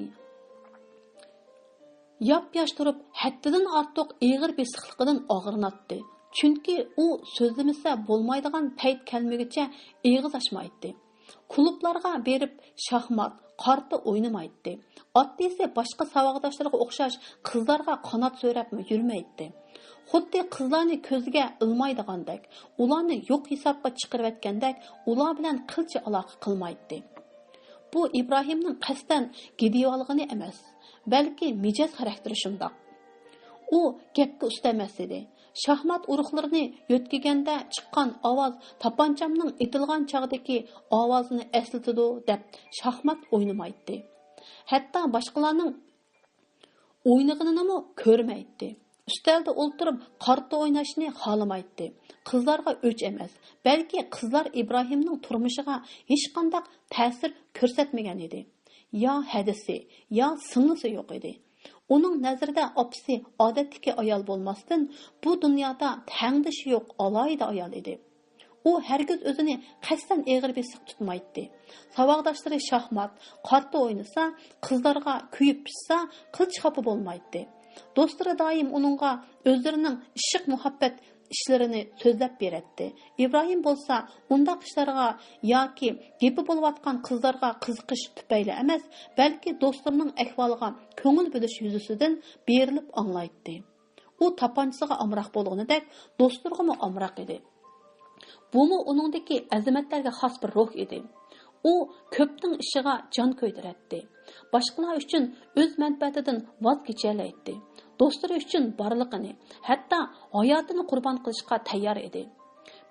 ياپياش تۇرۇپ، ھەددىدىن ئارتۇق ئېغىر بېسىقلىقىدىن ئاغرىناتتى. چۈنكى ئۇ سۆزلىمىسە بولمايدىغان پەيت كەلمىگۈچە ئېغىز ئاچمايتتى. كۇلۇبلارغا بېرىپ شاھمات، قارتا ئوينىمايتتى. ئاددىيسى باشقا ساۋاقداشلىرىغا ئوخشاش قىزلارغا قانات سۆرەپمۇ يۈرمەيتتى. خۇددى قىزلارنى كۆزىگە ئىلمايدىغاندەك، ئۇلارنى يوق ھېسابقا چىقىرىۋەتكەندەك ئۇلار بىلەن قىلچە ئالاقە قىلمايتتى. بۇ ئىبراھىمنىڭ قەستەن گىدىۋالغىنى ئەمەس. بەلكى مىجەز خاراكتېرى شۇنداق. ئۇ گەپكە ئۇستا ئەمەس ئىدى. شاھمات ئۇرۇقلىرىنى يۆتكىگەندە چىققان ئاۋاز تاپانچامنىڭ ئېتىلغان چاغدىكى ئاۋازىنى ئەسلىتىدۇ دەپ شاھمات ئوينىمايتتى. ھەتتا باشقىلارنىڭ ئوينىغىنىنىمۇ كۆرمەيتتى. ئۈستەلدە ئولتۇرۇپ قارتا ئويناشنى خالىمايتتى. قىزلارغا ئۆچ ئەمەس، بەلكى قىزلار ئىبراھىمنىڭ تۇرمۇشىغا ھېچقانداق تەسىر كۆرسەتمىگەن ئىدى. يا ھەدىسى، يا سىڭلىسى يوق ئىدى. ئۇنىڭ نەزىرىدە ئاپىسى ئادەتتىكى ئايال بولماستىن، بۇ دۇنيادا تەڭدىشى يوق ئالاھىدە ئايال ئىدى. ئۇ ھەرگىز ئۆزىنى قەستەن ئېغىر بېسىق تۇتمايتتى. ساۋاقداشلىرى شاھمات، قارتا ئوينىسا، قىزلارغا كۆيۈپ پىشسا، قىلچە خاپا بولمايتتى. دوستلىرى دائىم ئۇنىڭغا ئۆزلىرىنىڭ ئىشق مۇھەببەت ئىشلىرىنى سۆزلەپ بېرەتتى. ئىبراھىم بولسا ئۇنداق ئىشلارغا ياكى گېپى بولۇۋاتقان قىزلارغا قىزىقىش تۈپەيلى ئەمەس، بەلكى دوستلىرىنىڭ ئەھۋالىغا كۆڭۈل بۆلۈش يۈزىسىدىن بېرىلىپ ئاڭلايتتى. ئۇ تاپانچىسىغا ئامراق بولغىنىدەك، دوستلىرىغىمۇ ئامراق ئىدى. بۇمۇ ئۇنىڭدىكى ئەزىمەتلەرگە خاس بىر روھ ئىدى. ئۇ كۆپنىڭ ئىشىغا جان كۆيدۈرەتتى. باشقىلار ئۈچۈن ئۆز مەنپەئەتىدىن ۋاز كېچەلەيتتى. دوستلىرى ئۈچۈن بارلىقىنى، ھەتتا ھاياتىنى قۇربان قىلىشقا تەييار ئىدى.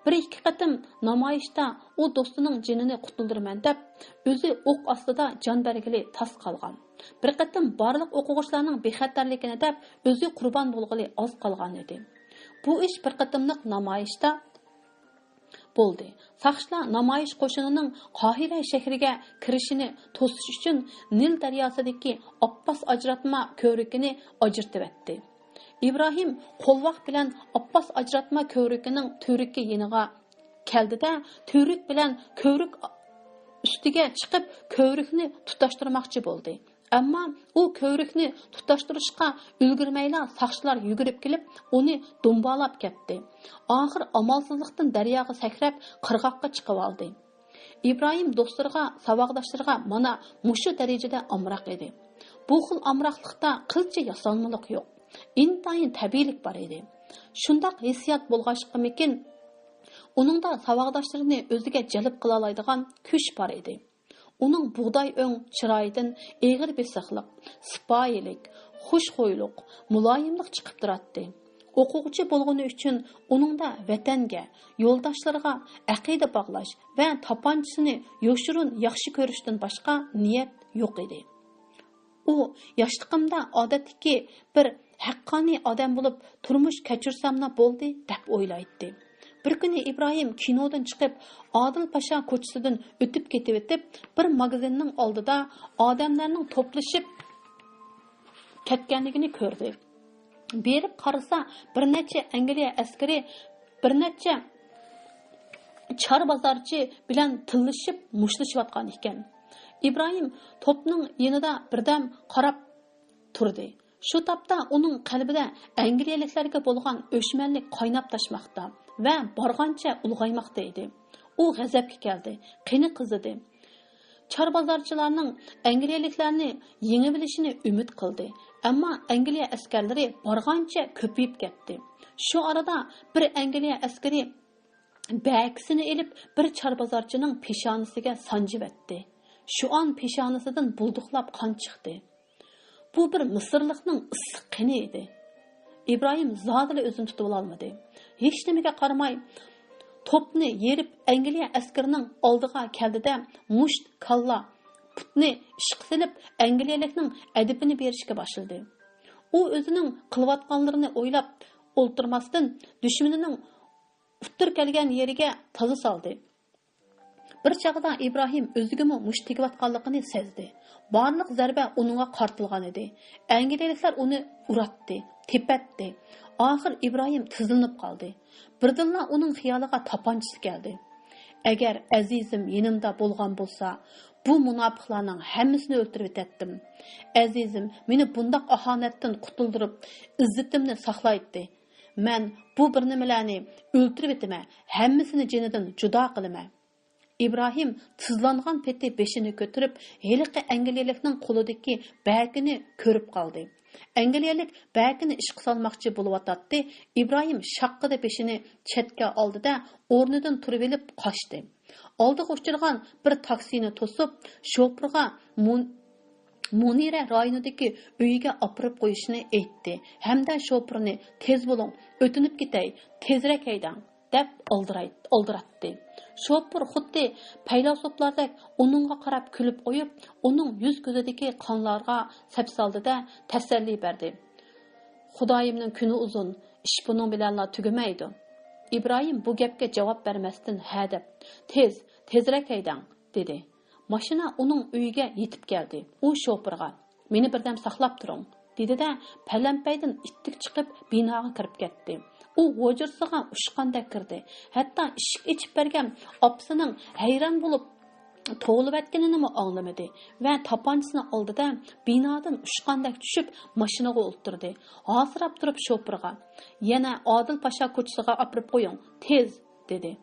بىر ئىككى قېتىم نامايىشتا ئۇ دوستىنىڭ جېنىنى قۇتۇلدۇرىمەن دەپ، ئۆزى ئوق ئاستىدا جان بەرگىلى تاس قالغان. بىر قېتىم بارلىق ئوقۇغۇچىلارنىڭ بىخەتەرلىكىنى دەپ، ئۆزى قۇربان بولغىلى ئاز قالغان ئىدى. بۇ ئىش بىر قېتىملىق نامايىشتا بولدى. ساقچىلار نامايىش قوشۇنىنىڭ قاھىرە شەھىرىگە كىرىشىنى توسۇش ئۈچۈن نىل دەرياسىدىكى ئابباس ئاجراتما كۆۋرۈكىنى ئاجرىتىۋەتتى. ئىبراھىم قولۋاق بىلەن ئابباس ئاجراتما كۆۋرۈكىنىڭ تۈۋرۈكى يېنىغا كەلدى-دە، تۈۋرۈك بىلەن كۆۋرۈك ئۈستىگە چىقىپ، كۆۋرۈكنى تۇتاشتۇرماقچى بولدى. ئەمما ئۇ كۆۋرۈكنى تۇتاشتۇرۇشقا ئۈلگۈرمەيلا، ساقچىلار يۈگۈرۈپ كېلىپ، ئۇنى دۇمبالاپ كەتتى. ئاخىر ئامالسىزلىقتىن دەرياغا سەكرەپ، قىرغاققا چىقىۋالدى. ئىبراھىم دوستلىرىغا، ساۋاقداشلىرىغا مانا مۇشۇ دەرىجىدە ئامراق ئىدى. بۇ خىل ئامراقلىقتا قىلچە ياسالمىلىق يوق. ئىنتايىن تەبىئىيلىك بار ئىدى. شۇنداق ھېسسىيات بولغاچقىمىكىن، ئۇنىڭدا ساۋاقداشلىرىنى ئۆزىگە جەلپ قىلالايدىغان كۈچ بار ئىدى. ئۇنىڭ بۇغداي ئۆڭ چىرايىدىن ئېغىر بېسىقلىق، سىپايىلىك، خۇشخۇيلۇق، مۇلايىملىق چىقىپ تۇراتتى. ئوقۇغۇچى بولغىنى ئۈچۈن ئۇنىڭدا ۋەتەنگە، يولداشلىرىغا ئەقىدە باغلاش ۋە تاپانچىسىنى يوشۇرۇن ياخشى كۆرۈشتىن باشقا نىيەت يوق ئىدى. ئۇ ياشلىقىمدا ئادەتتىكى بىر ھەققانىي ئادەم بولۇپ تۇرمۇش كەچۈرسەملا بولدى، دەپ ئويلايتتى. بىر كۈنى ئىبراھىم كىنودىن چىقىپ، ئادىل پاشا كوچىسىدىن ئۆتۈپ كېتىۋېتىپ، بىر ماگىزىننىڭ ئالدىدا ئادەملەرنىڭ توپلىشىپ كەتكەنلىكىنى كۆردى. بېرىپ قارىسا، بىر نەچچە ئەنگلىيە ئەسكىرى بىر نەچچە چار بازارچى بىلەن تىللىشىپ، مۇشتلىشىۋاتقان ئىكەن. ئىبراھىم توپنىڭ يېنىدا بىردەم قاراپ تۇردى. شۇ تاپتا ئۇنىڭ قەلبىدە ئەنگلىيەلىكلەرگە بولغان ئۆچمەنلىك قايناپ تاشماقتا ۋە بارغانچە ئۇلغايماقتا ئىدى. ئۇ غەزەپكە كەلدى، قېنى قىزىدى. چار بازارچىلارنىڭ ئەنگلىيەلىكلەرنى يېڭىۋېلىشىنى ئۈمىد قىلدى. ئەمما ئەنگلىيە ئەسكەرلىرى بارغانچە كۆپىيىپ كەتتى. شۇ ئارىدا بىر ئەنگلىيە ئەسكىرى بەكىسىنى ئېلىپ، بىر چار بازارچىنىڭ پېشانىسىگە سانجىۋەتتى. شۇ ئان پېشانىسىدىن بۇلدۇقلاپ قان چىقتى. بۇ بىر مىسىرلىقنىڭ ئىسسىق قېنى ئىدى. ئىبراھىم زادىلا ئۆزىنى تۇتۇۋالالمىدى. ھېچنېمىگە قارىماي، توپنى يېرىپ، ئەنگلىيە ئەسكىرىنىڭ ئالدىغا كەلدى-دە، مۇشت، كاللا، پۇتنى ئىشقا سېلىپ، ئەنگلىيەلىكنىڭ ئەدىپىنى بېرىشكە باشلىدى. ئۇ ئۆزىنىڭ قىلىۋاتقانلىرىنى ئويلاپ ئولتۇرماستىن، دۈشمىنىنىڭ ئۇتتۇرا كەلگەن يېرىگە تازا سالدى. بىر چاغدا ئىبراھىم ئۆزىگىمۇ مۇشت تېگىۋاتقانلىقىنى سەزدى. بارلىق زەربە ئۇنىڭغا قارىتىلغان ئىدى. ئەنگلىيەلىكلەر ئۇنى ئۇراتتى، تېپەتتى. ئاخىر ئىبراھىم تىزلىنىپ قالدى. بىردىنلا ئۇنىڭ خىيالىغا تاپانچىسى كەلدى. ئەگەر ئەزىزىم يېنىمدا بولغان بولسا، بۇ مۇناپىقلارنىڭ ھەممىسىنى ئۆلتۈرۈۋېتەتتىم. ئەزىزىم مېنى بۇنداق ئاھانەتتىن قۇتۇلدۇرۇپ، ئىززىتىمنى ساقلايتتى. مەن بۇ بىر نېمىلەرنى ئۆلتۈرۈۋېتىمەن، ھەممىسىنى جېنىدىن جۇدا قىلىمەن. ئىبراھىم تىزلانغان پېتى بېشىنى كۆتۈرۈپ، ھېلىقى ئەنگلىيەلىكنىڭ قولىدىكى بەكىنى كۆرۈپ قالدى. ئەنگلىيەلىك بەكىنى ئىشقا سالماقچى بولۇۋاتاتتى، ئىبراھىم شاققىدە بېشىنى چەتكە ئالدى-دە، ئورنىدىن تۇرۇۋېلىپ قاچتى. ئالدىغا ئۇچرىغان بىر تاكسىنى توسۇپ، شوپۇرغا مۇن-، مۇنىرە رايونىدىكى ئۆيىگە ئاپىرىپ قويۇشنى ئېيتتى ھەمدە شوپۇرنى، «تېز بولۇڭ، ئۆتۈنۈپ كېتەي، تېزرەك ھەيدەڭ» دەپ ئالدىراي-، ئالدىراتتى. شوپۇر خۇددى پەيلاسوپلاردەك ئۇنىڭغا قاراپ كۈلۈپ قويۇپ، ئۇنىڭ يۈز-كۆزىدىكى قانلارغا سەپسالدى-دە، تەسەللى بەردى. «خۇدايىمنىڭ كۈنى ئۇزۇن، ئىش بۇنىڭ بىلەنلا تۈگىمەيدۇ.» ئىبراھىم بۇ گەپكە جاۋاب بەرمەستىن، ھە دەپ، «تېز، تېزرەك ھەيدەڭ» دېدى. ماشىنا ئۇنىڭ ئۆيىگە يېتىپ كەلدى. ئۇ شوپۇرغا، «مېنى بىردەم ساقلاپ تۇرۇڭ» دېدى-دە، پەلەمپەيدىن ئىتتىك چىقىپ، بىناغا كىرىپ كەتتى. ئۇ غوجىرىسىغا ئۇچقاندەك كىردى. ھەتتا ئىشىك ئېچىپ بەرگەن ئاپىسىنىڭ ھەيران بولۇپ توۋلىۋەتكىنىنىمۇ ئاڭلىمىدى ۋە تاپانچىسىنى ئالدى-دە، بىنادىن ئۇچقاندەك چۈشۈپ، ماشىنىغا ئولتۇردى. ھاسىراپ تۇرۇپ شوپۇرغا، «يەنە ئادىل پاشا كوچىسىغا ئاپىرىپ قويۇڭ، تېز!» دېدى.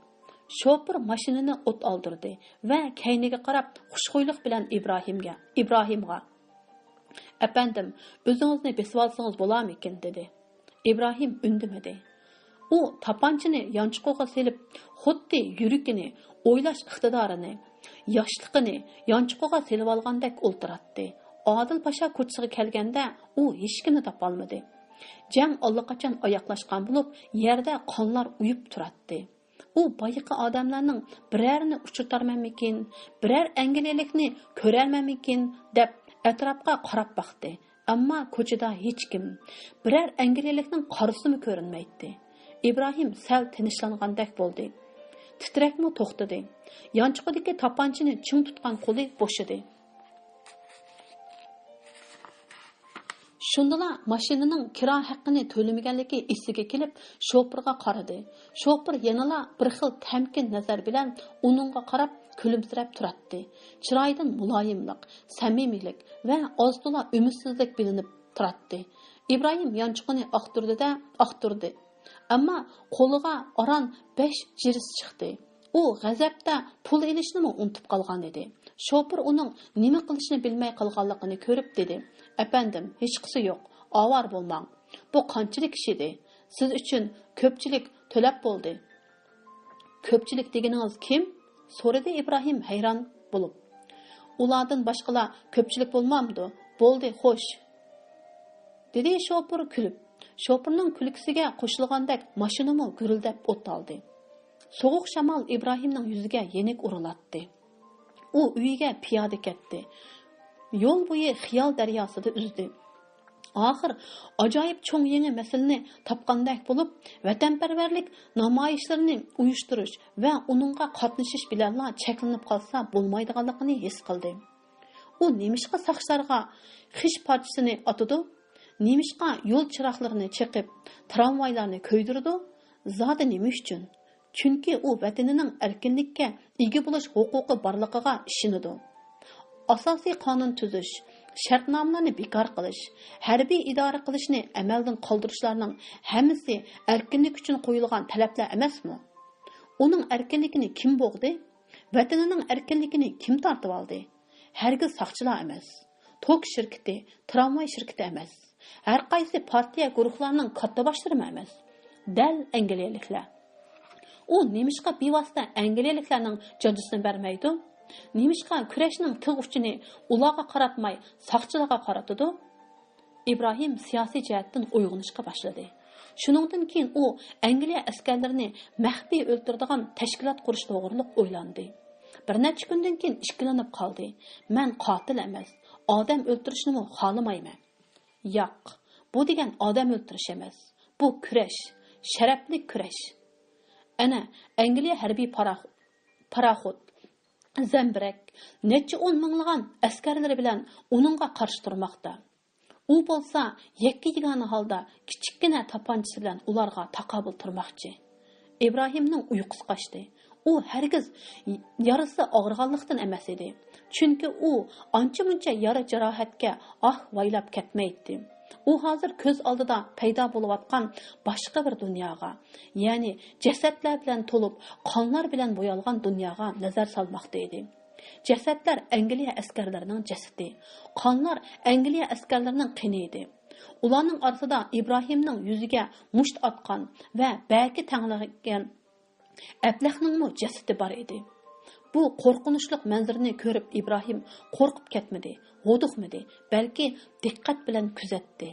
شوپۇر ماشىنىنى ئوت ئالدۇردى ۋە كەينىگە قاراپ خۇشخۇيلۇق بىلەن ئىبراھىمگە، ئىبراھىمغا، «ئەپەندىم، ئۆزىڭىزنى بېسىۋالسىڭىز بولارمىكىن؟» دېدى. ئىبراھىم ئۈندىمىدى. ئۇ تاپانچىنى يانچۇقىغا سېلىپ، خۇددى يۈرىكىنى، ئويلاش ئىقتىدارىنى، ياشلىقىنى يانچۇقىغا سېلىۋالغاندەك ئولتۇراتتى. ئادىل پاشا كوچىسىغا كەلگەندە، ئۇ ھېچكىمنى تاپالمىدى. جەڭ ئاللىقاچان ئاياغلاشقان بولۇپ، يەردە قانلار ئۇيۇپ تۇراتتى. ئۇ بايىقى ئادەملەرنىڭ بىرەرىنى ئۇچرىتارمەنمىكىن، بىرەر ئەنگلىيەلىكنى كۆرەرمەنمىكىن دەپ ئەتراپقا قاراپ باقتى. ئەمما كوچىدا ھېچكىم، بىرەر ئەنگلىيەلىكنىڭ قارىسىمۇ كۆرۈنمەيتتى. ئىبراھىم سەل تىنچلانغاندەك بولدى. تىترەكمۇ توختىدى. يانچۇقىدىكى تاپانچىنى چىڭ تۇتقان قولى بوشىدى. شۇندىلا ماشىنىنىڭ كىرا ھەققىنى تۆلىمىگەنلىكى ئېسىگە كېلىپ، شوپۇرغا قارىدى. شوپۇر يەنىلا بىر خىل تەمكىن نەزەر بىلەن ئۇنىڭغا قاراپ كۈلۈمسىرەپ تۇراتتى. چىرايىدىن مۇلايىملىق، سەمىمىيلىك ۋە ئاز-تولا ئۈمىدسىزلىك بىلىنىپ تۇراتتى. ئىبراھىم يانچۇقىنى ئاختۇردى-دە، ئاختۇردى. ئەمما قولىغا ئاران بەش جىرىس چىقتى. ئۇ غەزەپتە پۇل ئېلىشنىمۇ ئۇنتۇپ قالغان ئىدى. شوپۇر ئۇنىڭ نېمە قىلىشنى بىلمەي قالغانلىقىنى كۆرۈپ دېدى، «ئەپەندىم، ھېچقىسى يوق، ئاۋارە بولماڭ. بۇ قانچىلىك ئىش ئىدى؟ سىز ئۈچۈن كۆپچىلىك تۆلەپ بولدى.» «كۆپچىلىك دېگىنىڭىز كىم؟» سورىدى ئىبراھىم ھەيران بولۇپ. «ئۇلاردىن باشقىلار كۆپچىلىك بولمامدۇ؟ بولدى، خوش.» دېدى شوپۇر كۈلۈپ. شوپۇرنىڭ كۈلكىسىگە قوشۇلغاندەك ماشىنىمۇ گۈرۈلدەپ ئوت ئالدى. سوغۇق شامال ئىبراھىمنىڭ يۈزىگە يېنىك ئۇرۇلاتتى. ئۇ ئۆيىگە پىيادە كەتتى. يول بويى خىيال دەرياسىدا ئۈزدى. ئاخىر ئاجايىپ چوڭ يېڭى مەسىلىنى تاپقاندەك بولۇپ، ۋەتەنپەرۋەرلىك نامايىشلىرىنى ئۇيۇشتۇرۇش ۋە ئۇنىڭغا قاتنىشىش بىلەنلا چەكلىنىپ قالسا بولمايدىغانلىقىنى ھېس قىلدى. ئۇ نېمىشقا ساقچىلارغا خىش پارچىسىنى ئاتىدۇ؟ نېمىشقا يول چىراغلىرىنى چېقىپ، ترامۋايلارنى كۆيدۈرىدۇ؟ زادى نېمە ئۈچۈن؟ چۈنكى ئۇ ۋەتىنىنىڭ ئەركىنلىككە ئىگە بولۇش ھوقۇقى بارلىقىغا ئىشىنىدۇ. ئاساسىي قانۇن تۈزۈش، شەرتنامىلەرنى بىكار قىلىش، ھەربىي ئىدارە قىلىشنى ئەمەلدىن قالدۇرۇشلارنىڭ ھەممىسى ئەركىنلىك ئۈچۈن قويۇلغان تەلەپلەر ئەمەسمۇ؟ ئۇنىڭ ئەركىنلىكىنى كىم بوغدى؟ ۋەتىنىنىڭ ئەركىنلىكىنى كىم تارتىۋالدى؟ ھەرگىز ساقچىلار ئەمەس. توك شىركىتى، ترامۋاي شىركىتى ئەمەس. ھەرقايسى پارتىيە گۇرۇھلارنىڭ كاتتىباشلىرىمۇ ئەمەس. دەل ئەنگلىيەلىكلەر. ئۇ نېمىشقا بىۋاسىتە ئەنگلىيەلىكلەرنىڭ جاجىسىنى بەرمەيدۇ؟ نېمىشقا كۈرەشنىڭ تىغ ئۇچىنى ئۇلارغا قاراتماي، ساقچىلارغا قارىتىدۇ؟ ئىبراھىم سىياسىي جەھەتتىن ئويغىنىشقا باشلىدى. شۇنىڭدىن كېيىن ئۇ ئەنگلىيە ئەسكەرلىرىنى مەخپىي ئۆلتۈرىدىغان تەشكىلات قۇرۇش توغرىلىق ئويلاندى. بىر نەچچە كۈندىن كېيىن ئىككىلىنىپ قالدى. مەن قاتىل ئەمەس، ئادەم ئۆلتۈرۈشنىمۇ خالىمايمەن. ياق، بۇ دېگەن ئادەم ئۆلتۈرۈش ئەمەس. بۇ كۈرەش، شەرەپلىك كۈرەش. ئەنە، ئەنگلىيە ھەربىي پاراخ-، پاراخوت، زەمبىرەك، نەچچە ئون مىڭلىغان ئەسكەرلىرى بىلەن ئۇنىڭغا قارشى تۇرماقتا. ئۇ بولسا يەككە-يېگانە ھالدا كىچىككىنە تاپانچىسى بىلەن ئۇلارغا تاقابىل تۇرماقچى. ئىبراھىمنىڭ ئۇيقۇسى قاچتى. ئۇ ھەرگىز يارىسى ئاغرىغانلىقتىن ئەمەس ئىدى. چۈنكى ئۇ ئانچە-مۇنچە يارا-جاراھەتكە ئاھ-ۋايلاپ كەتمەيتتى. ئۇ ھازىر كۆز ئالدىدا پەيدا بولۇۋاتقان باشقا بىر دۇنياغا، يەنى جەسەتلەر بىلەن تولۇپ، قانلار بىلەن بويالغان دۇنياغا نەزەر سالماقتا ئىدى. جەسەتلەر ئەنگلىيە ئەسكەرلىرىنىڭ جەسىتى، قانلار ئەنگلىيە ئەسكەرلىرىنىڭ قېنى ئىدى. ئۇلارنىڭ ئارىسىدا ئىبراھىمنىڭ يۈزىگە مۇشت ئاتقان ۋە بەكى تەڭلىگەن ئەبلەخنىڭمۇ جەسىتى بار ئىدى. بۇ قورقۇنچلۇق مەنزىرىنى كۆرۈپ ئىبراھىم قورقۇپ كەتمىدى، ھودۇقمىدى، بەلكى دىققەت بىلەن كۆزەتتى.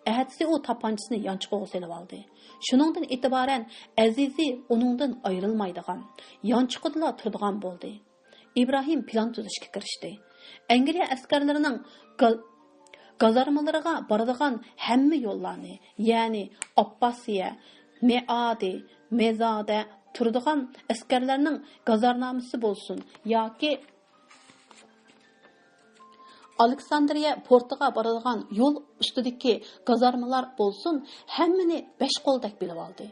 ئەتىسى ئۇ تاپانچىسىنى يانچۇقىغا سېلىۋالدى. شۇنىڭدىن ئېتىبارەن ئەزىزى ئۇنىڭدىن ئايرىلمايدىغان، يانچۇقىدىلا تۇرىدىغان بولدى. ئىبراھىم پىلان تۈزۈشكە كىرىشتى. ئەنگلىيە ئەسكەرلىرىنىڭ گا-، گازارمىلىرىغا بارىدىغان ھەممە يوللارنى، يەنى ئابباسىيە، مېئادى، مېزادە تۇرىدىغان ئەسكەرلەرنىڭ گازارنامىسى بولسۇن ياكى ئالېكساندرىيە پورتىغا بارىدىغان يول ئۈستىدىكى گازارمىلار بولسۇن، ھەممىنى بەش قولدەك بىلىۋالدى.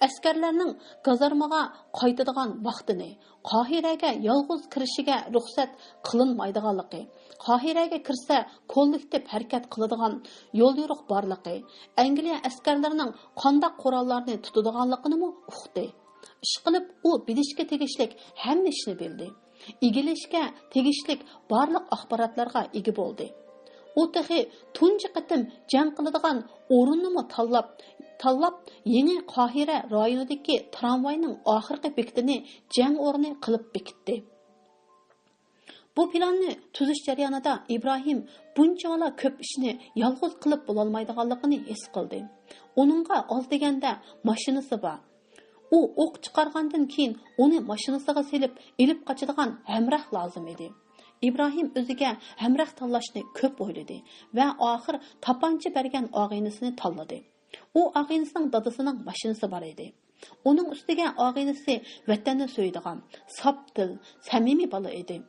ئەسكەرلەرنىڭ گازارمىغا قايتىدىغان ۋاقتىنى، قاھىرەگە يالغۇز كىرىشىگە رۇخسەت قىلىنمايدىغانلىقى، قاھىرەگە كىرسە كوللېكتىپ ھەرىكەت قىلىدىغان يوليورۇق بارلىقى، ئەنگلىيە ئەسكەرلىرىنىڭ قانداق قوراللارنى تۇتىدىغانلىقىنىمۇ ئۇقتى. ئىشقىلىپ، ئۇ بىلىشكە تېگىشلىك ھەممە ئىشنى بىلدى. ئىگىلەشكە تېگىشلىك بارلىق ئاخباراتلارغا ئىگە بولدى. ئۇ تېخى تۇنجى قېتىم جەڭ قىلىدىغان ئورۇننىمۇ تاللاپ، تاللاپ، يېڭى قاھىرە رايونىدىكى ترامۋاينىڭ ئاخىرقى بېكىتىنى جەڭ ئورنى قىلىپ بېكىتتى. بۇ پىلاننى تۈزۈش جەريانىدا ئىبراھىم بۇنچىۋالا كۆپ ئىشنى يالغۇز قىلىپ بولالمايدىغانلىقىنى ھېس قىلدى. ئۇنىڭغا ئاز دېگەندە ماشىنىسى بار. ئۇ ئوق چىقارغاندىن كېيىن ئۇنى ماشىنىسىغا سېلىپ، ئېلىپ قاچىدىغان ھەمراھ لازىم ئىدى. ئىبراھىم ئۆزىگە ھەمراھ تاللاشنى كۆپ ئويلىدى ۋە ئاخىر تاپانچا بەرگەن ئاغىنىسىنى تاللىدى. ئۇ ئاغىنىسىنىڭ دادىسىنىڭ ماشىنىسى بار ئىدى. ئۇنىڭ ئۈستىگە ئاغىنىسى ۋەتەننى سۆيىدىغان، ساپ دىل، سەمىمىي بالا ئىدى.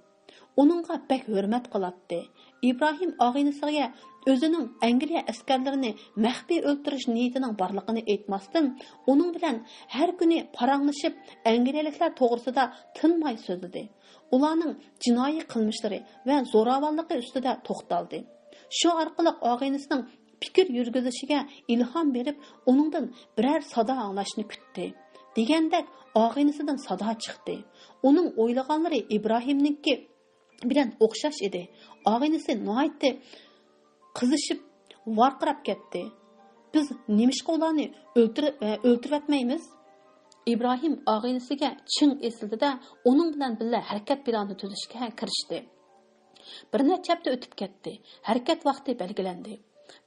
ئۇنىڭغا بەك ھۆرمەت قىلاتتى. ئىبراھىم ئاغىنىسىگە ئۆزىنىڭ ئەنگلىيە ئەسكەرلىرىنى مەخپىي ئۆلتۈرۈش نىيىتىنىڭ بارلىقىنى ئېيتماستىن، ئۇنىڭ بىلەن ھەر كۈنى پاراڭلىشىپ، ئەنگلىيەلىكلەر توغرىسىدا تىنماي سۆزلىدى. ئۇلارنىڭ جىنايى قىلمىشلىرى ۋە زوراۋانلىقى ئۈستىدە توختالدى. شۇ ئارقىلىق ئاغىنىسىنىڭ پىكىر يۈرگۈزۈشىگە ئىلھام بېرىپ، ئۇنىڭدىن بىرەر سادا ئاڭلاشنى كۈتتى. دېگەندەك، ئاغىنىسىدىن سادا چىقتى. ئۇنىڭ ئويلىغانلىرى ئىبراھىمنىڭكى بىلەن ئوخشاش ئىدى. ئاغىنىسى ناھايىتى قىزىشىپ، ۋارقىراپ كەتتى. «بىز نېمىشقا ئۇلارنى ئۆلتۈرۈ-، ئۆلتۈرۈۋەتمەيمىز؟» ئىبراھىم ئاغىنىسىگە چىڭ ئېسىلدى-دە، ئۇنىڭ بىلەن بىللە ھەرىكەت پىلانى تۈزۈشكە كىرىشتى. بىر نەچچە ھەپتە ئۆتۈپ كەتتى. ھەرىكەت ۋاقتى بەلگىلەندى.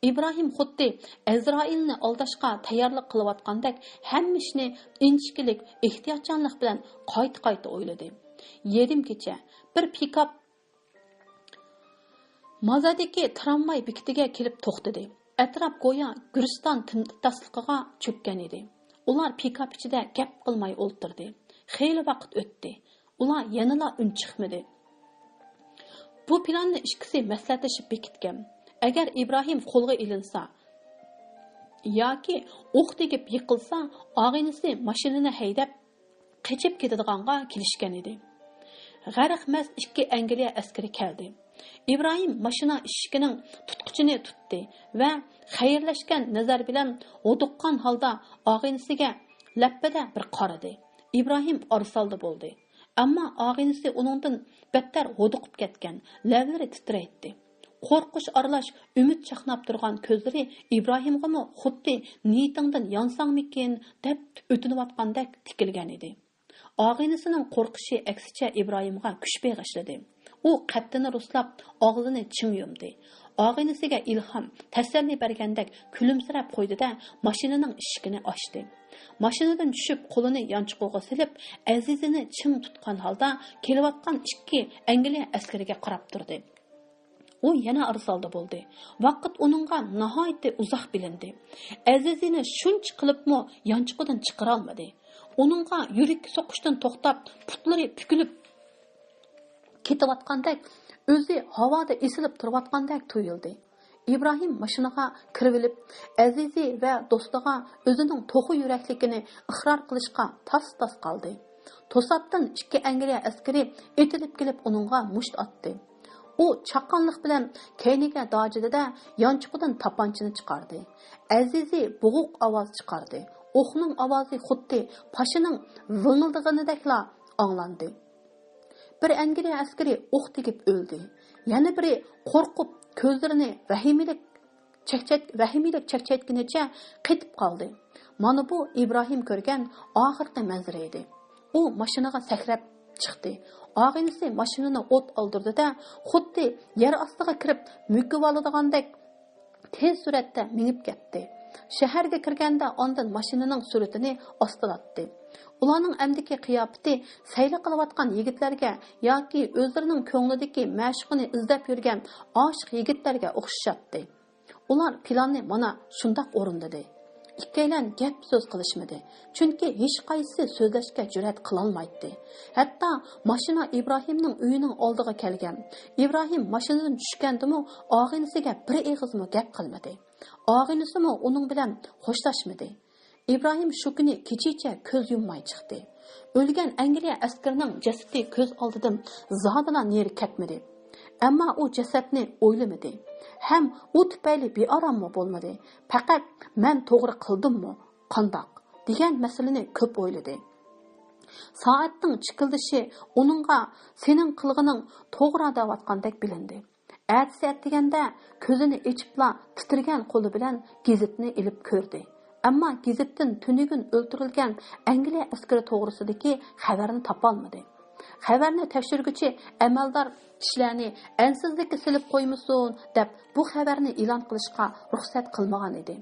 ئىبراھىم خۇددى ئەزرائىلنى ئالداشقا تەييارلىق قىلىۋاتقاندەك ھەممە ئىشنى ئىنچىكىلىك، ئېھتىياتچانلىق بىلەن قايتا-قايتا ئويلىدى. يېرىم كېچە بىر پىكاپ مازادىكى ترامۋاي بېكىتىگە كېلىپ توختىدى. ئەتراپ گويا گۈلىستان تىمتاسلىقىغا چۆككەن ئىدى. ئۇلار پىكاپ ئىچىدە گەپ قىلماي ئولتۇردى. خېلى ۋاقىت ئۆتتى. ئۇلار يەنىلا ئۈن چىقمىدى. بۇ پىلاننى ئىككىسى مەسلىھەتلىشىپ بېكىتكەن. ئەگەر ئىبراھىم قولغا ئېلىنسا ياكى ئوق تېگىپ يىقىلسا، ئاغىنىسى ماشىنىنى ھەيدەپ قېچىپ كېتىدىغانغا كېلىشكەن ئىدى. غەرق مەست ئىككى ئەنگلىيە ئەسكىرى كەلدى. ئىبراھىم ماشىنا ئىشىكىنىڭ تۇتقۇچىنى تۇتتى ۋە خەيرلەشكەن نەزەر بىلەن ھودۇققان ھالدا ئاغىنىسىگە لەپپىدە بىر قارىدى. ئىبراھىم ئارىسالدى بولدى. ئەمما ئاغىنىسى ئۇنىڭدىن بەتتەر ھودۇقۇپ كەتكەن، لەۋلىرى تىترەيتتى. قورقۇش ئارىلاش ئۈمىد چاقناپ تۇرغان كۆزلىرى ئىبراھىمغىمۇ خۇددى «نىيىتىڭدىن يانساڭمىكىن» دەپ ئۆتۈنۈۋاتقاندەك تىكىلگەن ئىدى. ئاغىنىسىنىڭ قورقۇشى ئەكسىچە ئىبراھىمغا كۈچ بېغىشلىدى. ئۇ قەددىنى رۇسلاپ، ئاغزىنى چىڭ يۇمدى. ئاغىنىسىگە ئىلھام، تەسەللى بەرگەندەك كۈلۈمسىرەپ قويدى-دە، ماشىنىنىڭ ئىشىكىنى ئاچتى. ماشىنىدىن چۈشۈپ، قولىنى يانچۇقىغا سېلىپ، ئەزىزىنى چىڭ تۇتقان ھالدا كېلىۋاتقان ئىككى ئەنگلىيە ئەسكىرىگە قاراپ تۇردى. ئۇ يەنە ئارىسالدى بولدى. ۋاقىت ئۇنىڭغا ناھايىتى ئۇزاق بىلىندى. ئەزىزىنى شۇنچە قىلىپمۇ يانچۇقىدىن چىقىرالمىدى. ئۇنىڭغا يۈرىكى سوقۇشتىن توختاپ، پۇتلىرى پۈكۈلۈپ كېتىۋاتقاندەك، ئۆزى ھاۋادا ئېسىلىپ تۇرۇۋاتقاندەك تۇيۇلدى. ئىبراھىم ماشىنىغا كىرىۋېلىپ، ئەزىزى ۋە دوستىغا ئۆزىنىڭ توخۇ يۈرەكلىكىنى ئىقرار قىلىشقا تاس-تاس قالدى. توساتتىن ئىككى ئەنگلىيە ئەسكىرى ئېتىلىپ كېلىپ ئۇنىڭغا مۇشت ئاتتى. ئۇ چاققانلىق بىلەن كەينىگە داجىدى-دە، يانچۇقىدىن تاپانچىنى چىقاردى. ئەزىزى بوغۇق ئاۋاز چىقاردى. ئوقنىڭ ئاۋازى خۇددى پاشىنىڭ ۋىڭىلدىغىنىدەكلا ئاڭلاندى. بىر ئەنگلىيە ئەسكىرى ئوق تېگىپ ئۆلدى. يەنە بىرى قورقۇپ، كۆزلىرىنى ۋەھىمىلىك چەكچەيت-، ۋەھىمىلىك چەكچەيتكىنىچە قېتىپ قالدى. مانا بۇ ئىبراھىم كۆرگەن ئاخىرقى مەنزىرە ئىدى. ئۇ ماشىنىغا سەكرەپ چىقتى. ئاغىنىسى ماشىنىنى ئوت ئالدۇردى-دە، خۇددى يەر ئاستىغا كىرىپ مۆكۈۋالىدىغاندەك تېز سۈرئەتتە مېڭىپ كەتتى. شەھەرگە كىرگەندە ئاندىن ماشىنىنىڭ سۈرئىتىنى ئاستىلاتتى. ئۇلارنىڭ ئەمدىكى قىياپىتى سەيلە قىلىۋاتقان يىگىتلەرگە ياكى ئۆزلىرىنىڭ كۆڭلىدىكى مەشۇقىنى ئىزدەپ يۈرگەن ئاشىق يىگىتلەرگە ئوخشىشاتتى. ئۇلار پىلاننى مانا شۇنداق ئورۇندىدى. ئىككىيلەن گەپ-سۆز قىلىشمىدى، چۈنكى ھېچقايسىسى سۆزلەشكە جۈرئەت قىلالمايتتى. ھەتتا ماشىنا ئىبراھىمنىڭ ئۆيىنىڭ ئالدىغا كەلگەن. ئىبراھىم ماشىنىدىن چۈشكەندىمۇ ئاغىنىسىگە بىر ئېغىزمۇ گەپ قىلمىدى. ئاغىنىسىمۇ ئۇنىڭ بىلەن خوشلاشمىدى. ئىبراھىم شۇ كۈنى كېچىچە كۆز يۇمماي چىقتى. ئۆلگەن ئەنگلىيە ئەسكىرىنىڭ جەسىتى كۆز ئالدىدىن زادىلا نېرى كەتمىدى. ئەمما ئۇ جەسەتنى ئويلىمىدى ھەم ئۇ تۈپەيلى بىئاراممۇ بولمىدى. پەقەت «مەن توغرا قىلدىممۇ؟ قانداق؟» دېگەن مەسىلىنى كۆپ ئويلىدى. سائەتنىڭ چىكىلدىشى ئۇنىڭغا سېنىڭ قىلغىنىڭ توغرا دەۋاتقاندەك بىلىندى. ئەتىسى ئەتىگەندە كۆزىنى ئېچىپلا تىترىگەن قولى بىلەن گېزىتنى ئېلىپ كۆردى. ئەمما گېزىتتىن تۈنۈگۈن ئۆلتۈرۈلگەن ئەنگلىيە ئەسكىرى توغرىسىدىكى خەۋەرنى تاپالمىدى. خەۋەرنى تەكشۈرگۈچى ئەمەلدار كىشىلەرنى ئەنسىزلىككە سېلىپ قويمىسۇن دەپ، بۇ خەۋەرنى ئېلان قىلىشقا رۇخسەت قىلمىغان ئىدى.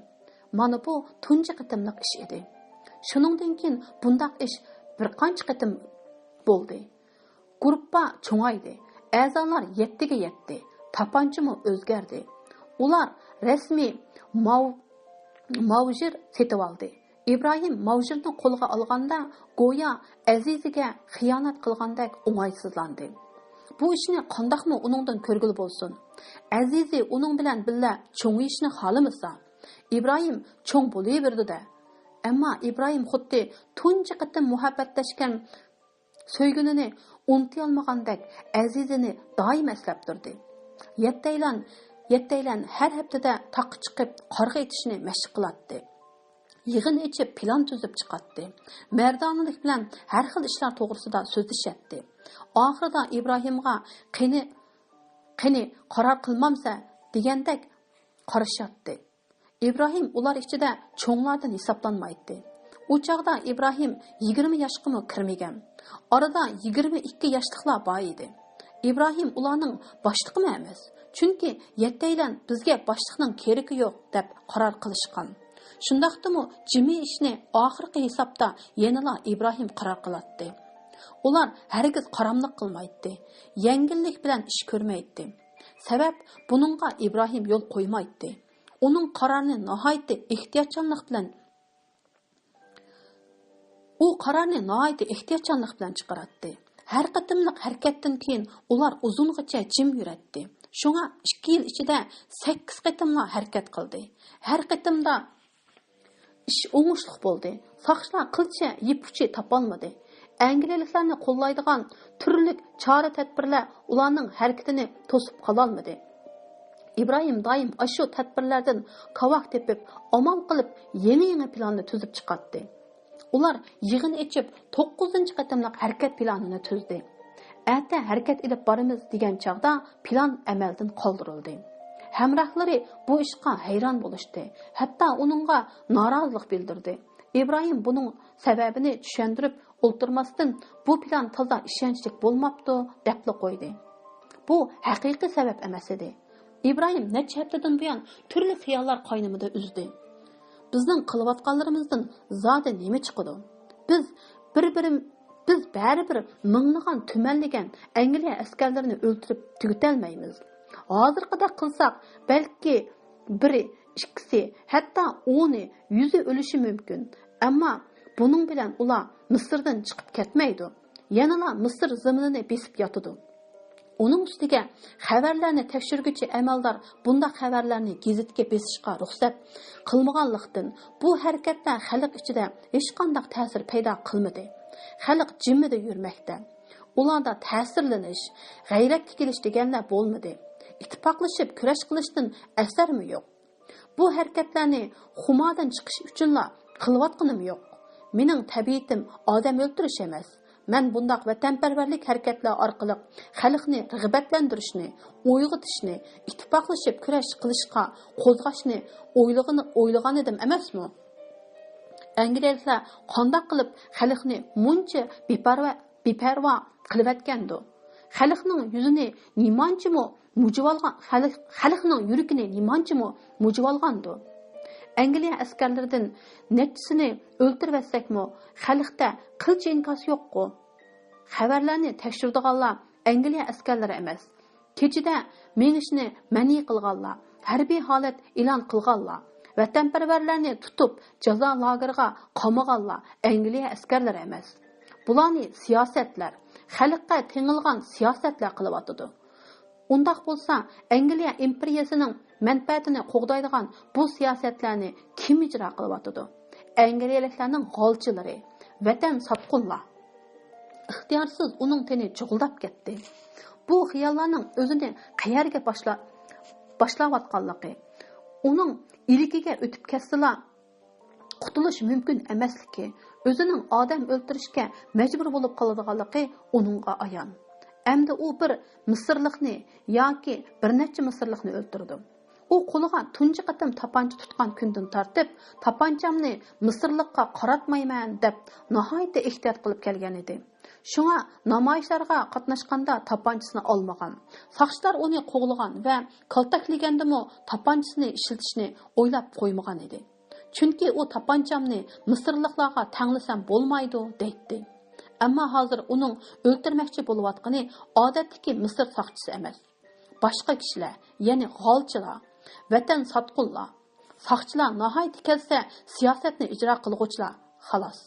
مانا بۇ تۇنجى قېتىملىق ئىش ئىدى. شۇنىڭدىن كېيىن بۇنداق ئىش بىر قانچە قېتىم بولدى. گۇرۇپپا چوڭايدى، ئەزالار يەتتىگە يەتتى، تاپانچىمۇ ئۆزگەردى. ئۇلار رەسمىي ماۋ-، ماۋژېر سېتىۋالدى. ئىبراھىم ماۋژېرنى قولىغا ئالغاندا، گويا ئەزىزىگە خىيانەت قىلغاندەك ئوڭايسىزلاندى. بۇ ئىشنى قانداقمۇ ئۇنىڭدىن كۆرگىلى بولسۇن؟ ئەزىزى ئۇنىڭ بىلەن بىللە چوڭىيىشنى خالىمىسا، ئىبراھىم چوڭ بولۇۋېرىدۇ-دە. ئەمما ئىبراھىم خۇددى تۇنجى قېتىم مۇھەببەتلەشكەن سۆيگىنىنى ئۇنتۇيالمىغاندەك ئەزىزىنى دائىم ئەسلەپ تۇردى. يەتتەيلەن، يەتتەيلەن ھەر ھەپتىدە تاغقا چىقىپ قارغا ئېتىشنى مەشىق قىلاتتى. يىغىن ئېچىپ پىلان تۈزۈپ چىقاتتى. مەردانىلىك بىلەن ھەر خىل ئىشلار توغرىسىدا سۆزلىشەتتى. ئاخىرىدا ئىبراھىمغا «قېنى، قېنى، قارار قىلمامسەن؟» دېگەندەك قارىشاتتى. ئىبراھىم ئۇلار ئىچىدە چوڭلاردىن ھېسابلانمايتتى. ئۇ چاغدا ئىبراھىم يىگىرمە ياشقىمۇ كىرمىگەن. ئارىدا يىگىرمە ئىككى ياشلىقلار بار ئىدى. ئىبراھىم ئۇلارنىڭ باشلىقىمۇ ئەمەس. چۈنكى يەتتەيلەن «بىزگە باشلىقنىڭ كېرىكى يوق» دەپ قارار قىلىشقان. شۇنداقتىمۇ جىمى ئىشنى ئاخىرقى ھېسابتا يەنىلا ئىبراھىم قارار قىلاتتى. ئۇلار ھەرگىز قاراملىق قىلمايتتى. يەڭگىللىك بىلەن ئىش كۆرمەيتتى. سەۋەب، بۇنىڭغا ئىبراھىم يول قويمايتتى. ئۇنىڭ قارارىنى ناھايىتى ئېھتىياتچانلىق بىلەن، ئۇ قارارنى ناھايىتى ئېھتىياتچانلىق بىلەن چىقىراتتى. ھەر قېتىملىق ھەرىكەتتىن كېيىن ئۇلار ئۇزۇنغىچە جىم يۈرەتتى. شۇڭا ئىككى يىل ئىچىدە سەككىز قېتىملا ھەرىكەت قىلدى. ھەر قېتىمدا ئىش ئوڭۇشلۇق بولدى. ساقچىلار قىلچە يىپ ئۇچى تاپالمىدى. ئەنگلىيەلىكلەرنى قوللايدىغان تۈرلۈك چارە-تەدبىرلەر ئۇلارنىڭ ھەرىكىتىنى توسۇپ قالالمىدى. ئىبراھىم دائىم ئاشۇ تەدبىرلەردىن كاۋاك تېپىپ، ئامال قىلىپ يېڭى-يېڭى پىلاننى تۈزۈپ چىقاتتى. ئۇلار يىغىن ئېچىپ، توققۇزىنچى قېتىملىق ھەرىكەت پىلانىنى تۈزدى. «ئەتە ھەرىكەت ئېلىپ بارىمىز» دېگەن چاغدا پىلان ئەمەلدىن قالدۇرۇلدى. ھەمراھلىرى بۇ ئىشقا ھەيران بولۇشتى، ھەتتا ئۇنىڭغا نارازىلىق بىلدۈردى. ئىبراھىم بۇنىڭ سەۋەبىنى چۈشەندۈرۈپ ئولتۇرماستىن، «بۇ پىلان تازا ئىشەنچلىك بولماپتۇ» دەپلا قويدى. بۇ ھەقىقىي سەۋەب ئەمەس ئىدى. ئىبراھىم نەچچە ھەپتىدىن بۇيان تۈرلۈك خىياللار قاينىمىدا ئۈزدى. «بىزنىڭ قىلىۋاتقانلىرىمىزدىن زادى نېمە چىقىدۇ؟ بىز بىر-بىرىم-، بىز بەرىبىر مىڭلىغان، تۈمەنلىگەن ئەنگلىيە ئەسكەرلىرىنى ئۆلتۈرۈپ تۈگىتەلمەيمىز. ھازىرقىدەك قىلساق، بەلكى بىرى، ئىككىسى، ھەتتا ئونى، يۈزى ئۆلۈشى مۇمكىن. ئەمما بۇنىڭ بىلەن ئۇلار مىسىردىن چىقىپ كەتمەيدۇ. يەنىلا مىسىر زېمىنىنى بېسىپ ياتىدۇ.» ئۇنىڭ ئۈستىگە خەۋەرلەرنى تەكشۈرگۈچى ئەمەلدار بۇنداق خەۋەرلەرنى گېزىتكە بېسىشقا رۇخسەت قىلمىغانلىقتىن، بۇ ھەرىكەتلەر خەلق ئىچىدە ھېچقانداق تەسىر پەيدا قىلمىدى. خەلق جىممىدە يۈرمەكتە. ئۇلاردا تەسىرلىنىش، غەيرەتكە كېلىش دېگەنلەر بولمىدى. ئىتتىپاقلىشىپ كۈرەش قىلىشتىن ئەسەرمۇ يوق. بۇ ھەرىكەتلەرنى خۇماردىن چىقىش ئۈچۈنلا قىلىۋاتقىنىم يوق. مېنىڭ تەبىئىتىم ئادەم ئۆلتۈرۈش ئەمەس. مەن بۇنداق ۋەتەنپەرۋەرلىك ھەرىكەتلەر ئارقىلىق خەلقنى رىغبەتلەندۈرۈشنى، ئويغىتىشنى، ئىتتىپاقلىشىپ كۈرەش قىلىشقا قوزغاشنى ئويلىغىنى-، ئويلىغانىدىم ئەمەسمۇ؟ ئەنگلىيەلىكلەر قانداق قىلىپ خەلقنى مۇنچە بىپەرۋا-، بىپەرۋا قىلىۋەتكەندۇ؟ خەلقنىڭ يۈزىنى نېمانچىمۇ مۇجۇۋالغان، خەلق، خەلقنىڭ يۈرىكىنى نېمانچىمۇ مۇجۇۋالغاندۇ؟ ئەنگلىيە ئەسكەرلىرىدىن نەچچىسىنى ئۆلتۈرۈۋەتسەكمۇ، خەلقتە قىلچە ئىنكاس يوققۇ؟ خەۋەرلەرنى تەكشۈرىدىغانلار ئەنگلىيە ئەسكەرلىرى ئەمەس. كېچىدە مېڭىشنى مەنئى قىلغانلار، ھەربىي ھالەت ئېلان قىلغانلار، ۋەتەنپەرۋەرلەرنى تۇتۇپ جازا لاگېرىغا قامىغانلار ئەنگلىيە ئەسكەرلىرى ئەمەس. بۇلارنى سىياسەتلەر، خەلققە تېڭىلغان سىياسەتلەر قىلىۋاتىدۇ. ئۇنداق بولسا، ئەنگلىيە ئىمپېرىيەسىنىڭ مەنپەئەتىنى قوغدايدىغان بۇ سىياسەتلەرنى كىم ئىجرا قىلىۋاتىدۇ؟ ئەنگلىيەلىكلەرنىڭ غالچىلىرى، ۋەتەن ساتقۇنلار. ئىختىيارسىز ئۇنىڭ تېنى جۇغۇلداپ كەتتى. بۇ خىياللارنىڭ ئۆزىنى قەيەرگە باشلا-، باشلاۋاتقانلىقى، ئۇنىڭ ئىلكىگە ئۆتۈپ كەتسىلا، قۇتۇلۇش مۇمكىن ئەمەسلىكى، ئۆزىنىڭ ئادەم ئۆلتۈرۈشكە مەجبۇر بولۇپ قالىدىغانلىقى ئۇنىڭغا ئايان. ئەمدى ئۇ بىر مىسىرلىقنى ياكى بىر نەچچە مىسىرلىقنى ئۆلتۈرىدۇ. ئۇ قولىغا تۇنجى قېتىم تاپانچا تۇتقان كۈندىن تارتىپ، «تاپانچامنى مىسىرلىققا قاراتمايمەن» دەپ، ناھايىتى ئېھتىيات قىلىپ كەلگەن ئىدى. شۇڭا نامايىشلارغا قاتناشقاندا تاپانچىسىنى ئالمىغان. ساقچىلار ئۇنى قوغلىغان ۋە كالتەكلىگەندىمۇ تاپانچىسىنى ئىشلىتىشنى ئويلاپ قويمىغان ئىدى. چۈنكى ئۇ «تاپانچامنى مىسىرلىقلارغا تەڭلىسەم بولمايدۇ» دەيتتى. ئەمما ھازىر ئۇنىڭ ئۆلتۈرمەكچى بولۇۋاتقىنى ئادەتتىكى مىسىر ساقچىسى ئەمەس. باشقا كىشىلەر، يەنى غالچىلار، ۋەتەن ساتقۇنلار. ساقچىلار ناھايىتى كەلسە سىياسەتنى ئىجرا قىلغۇچىلار، خالاس.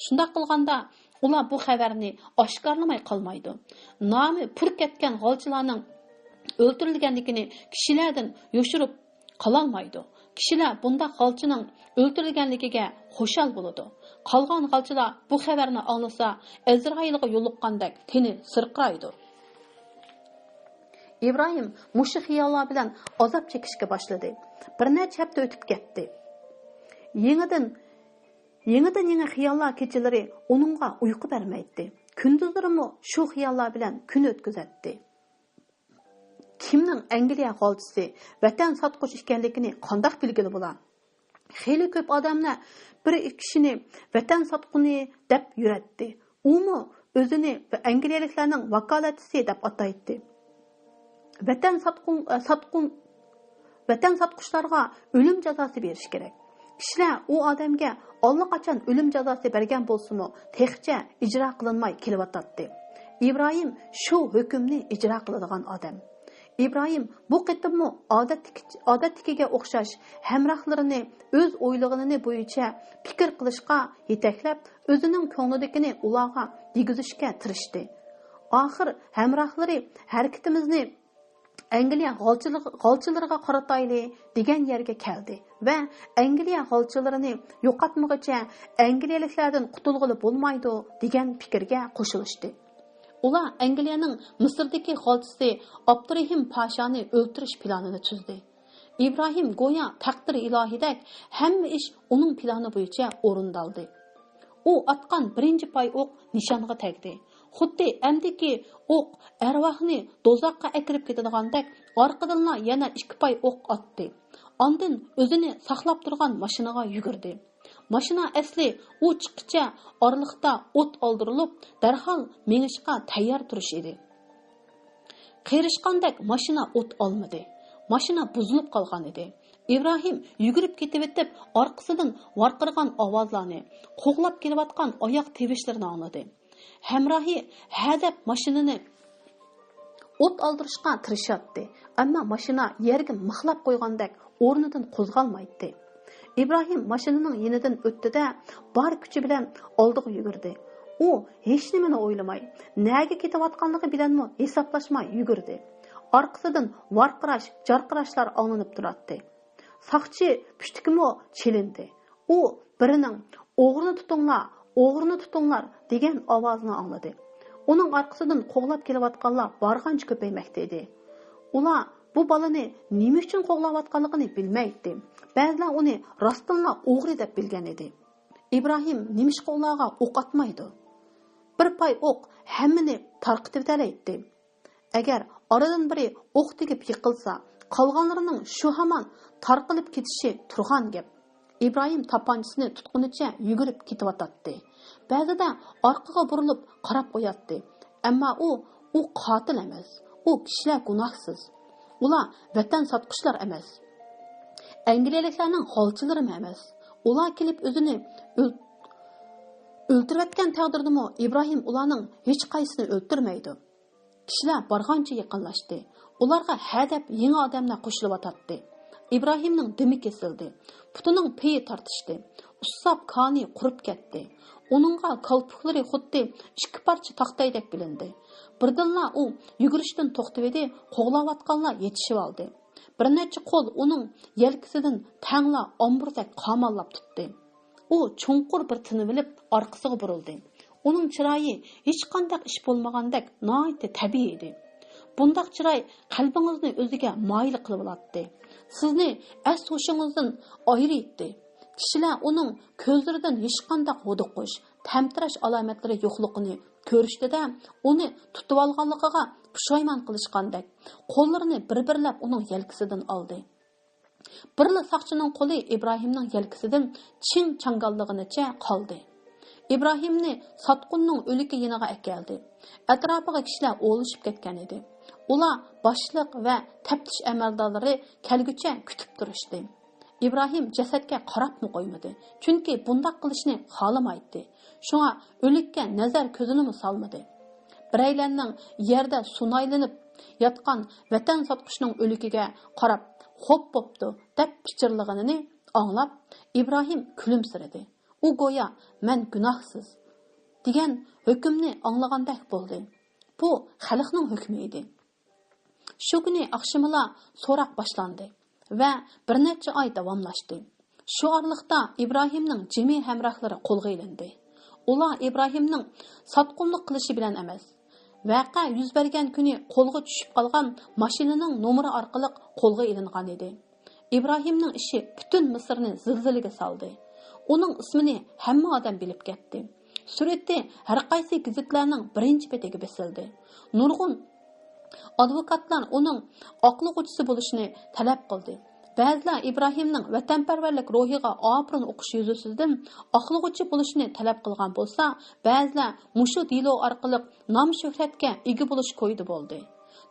شۇنداق قىلغاندا، ئۇلار بۇ خەۋەرنى ئاشكارىلىماي قالمايدۇ. نامى پۇر كەتكەن غالچىلارنىڭ ئۆلتۈرۈلگەنلىكىنى كىشىلەردىن يوشۇرۇپ قالالمايدۇ. كىشىلەر بۇنداق غالچىنىڭ ئۆلتۈرۈلگەنلىكىگە خۇشال بولىدۇ. قالغان غالچىلار بۇ خەۋەرنى ئاڭلىسا، ئەزرائىلغا يولۇققاندەك تېنى سىرقىرايدۇ. ئىبراھىم مۇشۇ خىياللار بىلەن ئازاب چېكىشكە باشلىدى. بىر نەچچە ھەپتە ئۆتۈپ كەتتى. يېڭىدىن، يېڭىدىن يېڭى خىياللار كېچىلىرى ئۇنىڭغا ئۇيقۇ بەرمەيتتى. كۈندۈزلىرىمۇ شۇ خىياللار بىلەن كۈن ئۆتكۈزەتتى. كىمنىڭ ئەنگلىيە غالچىسى، ۋەتەن ساتقۇچى ئىكەنلىكىنى قانداق بىلگىلى بولا؟ خېلى كۆپ ئادەملەر بىر كىشىنى ۋەتەن ساتقۇنى دەپ يۈرەتتى. ئۇمۇ ئۆزىنى ئەنگلىيەلىكلەرنىڭ ۋاكالەتچىسى دەپ ئاتايتتى. ۋەتەن ساتقۇن، ساتقۇن، ۋەتەن ساتقۇچىلارغا ئۆلۈم جازاسى بېرىش كېرەك. كىشىلەر ئۇ ئادەمگە ئاللىقاچان ئۆلۈم جازاسى بەرگەن بولسىمۇ، تېخىچە ئىجرا قىلىنماي كېلىۋاتاتتى. ئىبراھىم شۇ ھۆكۈمنى ئىجرا قىلىدىغان ئادەم. ئىبراھىم بۇ قېتىممۇ ئادەتتىكى، ئادەتتىكىگە ئوخشاش ھەمراھلىرىنى ئۆز ئويلىغىنىنى بويىچە پىكىر قىلىشقا يېتەكلەپ، ئۆزىنىڭ كۆڭلىدىكىنى ئۇلارغا دېگۈزۈشكە تىرىشتى. ئاخىر ھەمراھلىرى ھەرىكىتىمىزنى ئەنگلىيە غالچىلىق-، غالچىلىرىغا قارىتايلى دېگەن يەرگە كەلدى ۋە ئەنگلىيە غالچىلىرىنى يوقاتمىغۇچە ئەنگلىيەلىكلەردىن قۇتۇلغىلى بولمايدۇ دېگەن پىكىرگە قوشۇلۇشتى. ئۇلار ئەنگلىيەنىڭ مىسىردىكى غالچىسى ئابدۇرېھىم پاشانى ئۆلتۈرۈش پىلانىنى تۈزدى. ئىبراھىم گويا تەقدىر ئىلاھىدەك ھەممە ئىش ئۇنىڭ پىلانى بويىچە ئورۇندالدى. ئۇ ئاتقان بىرىنچى پاي ئوق نىشانغا تەگدى. خۇددى ئەمدىكى ئوق ئەرۋاھنى دوزاخقا ئەكىرىپ كېتىدىغاندەك ئارقىدىنلا يەنە ئىككى پاي ئوق ئاتتى. ئاندىن ئۆزىنى ساقلاپ تۇرغان ماشىنىغا يۈگۈردى. ماشىنا ئەسلى ئۇ چىققىچە ئارىلىقتا ئوت ئالدۇرۇلۇپ، دەرھال مېڭىشقا تەييار تۇرۇش ئىدى. قېرىشقاندەك ماشىنا ئوت ئالمىدى. ماشىنا بۇزۇلۇپ قالغان ئىدى. ئىبراھىم يۈگۈرۈپ كېتىۋېتىپ، ئارقىسىدىن ۋارقىرىغان ئاۋازلارنى، قوغلاپ كېلىۋاتقان ئاياق تىۋىشلىرىنى ئاڭلىدى. ھەمراھى ھە دەپ ماشىنىنى ئوت ئالدۇرۇشقا تىرىشاتتى، ئەمما ماشىنا يەرگە مىخلاپ قويغاندەك ئورنىدىن قوزغالمايتتى. ئىبراھىم ماشىنىنىڭ يېنىدىن ئۆتتى-دە، بار كۈچى بىلەن ئالدىغا يۈگۈردى. ئۇ ھېچنېمىنى ئويلىماي، نەگە كېتىۋاتقانلىقى بىلەنمۇ ھېسابلاشماي يۈگۈردى. ئارقىسىدىن ۋارقىراش، جارقىراشلار ئاڭلىنىپ تۇراتتى. ساقچى پۈتۈكىمۇ چېلىندى. ئۇ بىرىنىڭ «ئوغرىنى تۇتۇڭلار، ئوغرىنى تۇتۇڭلار» دېگەن ئاۋازىنى ئاڭلىدى. ئۇنىڭ ئارقىسىدىن قوغلاپ كېلىۋاتقانلار بارغانچە كۆپەيمەكتە ئىدى. ئۇلار بۇ بالىنى نېمە ئۈچۈن قوغلاۋاتقانلىقىنى بىلمەيتتى. بەزىلەر ئۇنى راستتىنلا ئوغرى دەپ بىلگەن ئىدى. ئىبراھىم نېمىشقا ئۇلارغا ئوق ئاتمايدۇ؟ بىر پاي ئوق ھەممىنى تارقىتىۋېتەلەيتتى. ئەگەر ئارىدىن بىرى ئوق تېگىپ يىقىلسا، قالغانلىرىنىڭ شۇ ھامان تارقىلىپ كېتىشى تۇرغان گەپ. ئىبراھىم تاپانچىسىنى تۇتقىنىچە يۈگۈرۈپ كېتىۋاتاتتى. بەزىدە ئارقىغا بۇرۇلۇپ قاراپ قوياتتى. ئەمما ئۇ، ئۇ قاتىل ئەمەس. ئۇ كىشىلەر گۇناھسىز. ئۇلار ۋەتەن ساتقۇچىلار ئەمەس. ئەنگلىيەلىكلەرنىڭ غالچىلىرىمۇ ئەمەس. ئۇلار كېلىپ ئۆزىنى ئۆل-، ئۆلتۈرۈۋەتكەن تەقدىردىمۇ ئىبراھىم ئۇلارنىڭ ھېچقايسىسىنى ئۆلتۈرمەيدۇ. كىشىلەر بارغانچە يېقىنلاشتى. ئۇلارغا ھەدەپ يېڭى ئادەملەر قوشۇلۇۋاتاتتى. ئىبراھىمنىڭ دېمى كېسىلدى. پۇتىنىڭ پېيى تارتىشتى. ئۇسساپ كانى قۇرۇپ كەتتى. ئۇنىڭغا كالپۇكلىرى خۇددى ئىككى پارچە تاختايدەك بىلىندى. بىردىنلا ئۇ يۈگۈرۈشتىن توختىۋىدى، قوغلاۋاتقانلار يېتىشىۋالدى. بىر نەچچە قول ئۇنىڭ يەلكىسىدىن تەڭلا ئامبۇردەك قاماللاپ تۇتتى. ئۇ چوڭقۇر بىر تىنىۋېلىپ، ئارقىسىغا بۇرۇلدى. ئۇنىڭ چىرايى ھېچقانداق ئىش بولمىغاندەك ناھايىتى تەبىئىي ئىدى. بۇنداق چىراي قەلبىڭىزنى ئۆزىگە مايىل قىلىۋالاتتى. سىزنى ئەس-ھوشىڭىزدىن ئايرىيتتى. كىشىلەر ئۇنىڭ كۆزلىرىدىن ھېچقانداق ھودۇقۇش، تەمتىرەش ئالامەتلىرى يوقلۇقىنى كۆرۈشتى-دە، ئۇنى تۇتۇۋالغانلىقىغا پۇشايمان قىلىشقاندەك، قوللىرىنى بىر-بىرلەپ ئۇنىڭ يەلكىسىدىن ئالدى. بىرلا ساقچىنىڭ قولى ئىبراھىمنىڭ يەلكىسىدىن چىڭ چاڭگاللىغىنىچە قالدى. ئىبراھىمنى ساتقۇننىڭ ئۆلۈكى يېنىغا ئەكەلدى. ئەتراپىغا كىشىلەر ئولىشىپ كەتكەن ئىدى. ئۇلار باشلىق ۋە تەپتىش ئەمەلدارلىرى كەلگۈچە كۈتۈپ تۇرۇشتى. ئىبراھىم جەسەتكە قاراپمۇ قويمىدى، چۈنكى بۇنداق قىلىشنى خالىمايتتى. شۇڭا ئۆلۈككە نەزەر كۆزىنىمۇ سالمىدى. بىرەيلەننىڭ يەردە سۇنايلىنىپ ياتقان ۋەتەن ساتقۇچىنىڭ ئۆلۈكىگە قاراپ، «خوپ بوپتۇ» دەپ پىچىرلىغىنىنى ئاڭلاپ، ئىبراھىم كۈلۈمسىرىدى. ئۇ گويا «مەن گۇناھسىز» دېگەن ھۆكۈمنى ئاڭلىغاندەك بولدى. بۇ خەلقنىڭ ھۆكمى ئىدى. شۇ كۈنى ئاخشىمىلا سوراق باشلاندى ۋە بىر نەچچە ئاي داۋاملاشتى. شۇ ئارىلىقتا ئىبراھىمنىڭ جىمى ھەمراھلىرى قولغا ئېلىندى. ئۇلار ئىبراھىمنىڭ ساتقۇنلۇق قىلىشى بىلەن ئەمەس، ۋەقە يۈز بەرگەن كۈنى قولغا چۈشۈپ قالغان ماشىنىنىڭ نومۇرى ئارقىلىق قولغا ئېلىنغان ئىدى. ئىبراھىمنىڭ ئىشى پۈتۈن مىسىرنى زىلزىلىگە سالدى. ئۇنىڭ ئىسمىنى ھەممە ئادەم بىلىپ كەتتى. سۈرىتى ھەرقايسى گېزىتلەرنىڭ بىرىنچى بېتىگە بېسىلدى. نۇرغۇن ئادۋوكاتلار ئۇنىڭ ئاقلىغۇچىسى بولۇشىنى تەلەپ قىلدى. بەزىلەر ئىبراھىمنىڭ ۋەتەنپەرۋەرلىك روھىغا ئاپىرىن ئوقۇش يۈزىسىدىن ئاقلىغۇچى بولۇشىنى تەلەپ قىلغان بولسا، بەزىلەر مۇشۇ دېلو ئارقىلىق نام-شۆھرەتكە ئىگە بولۇش كويىدا بولدى.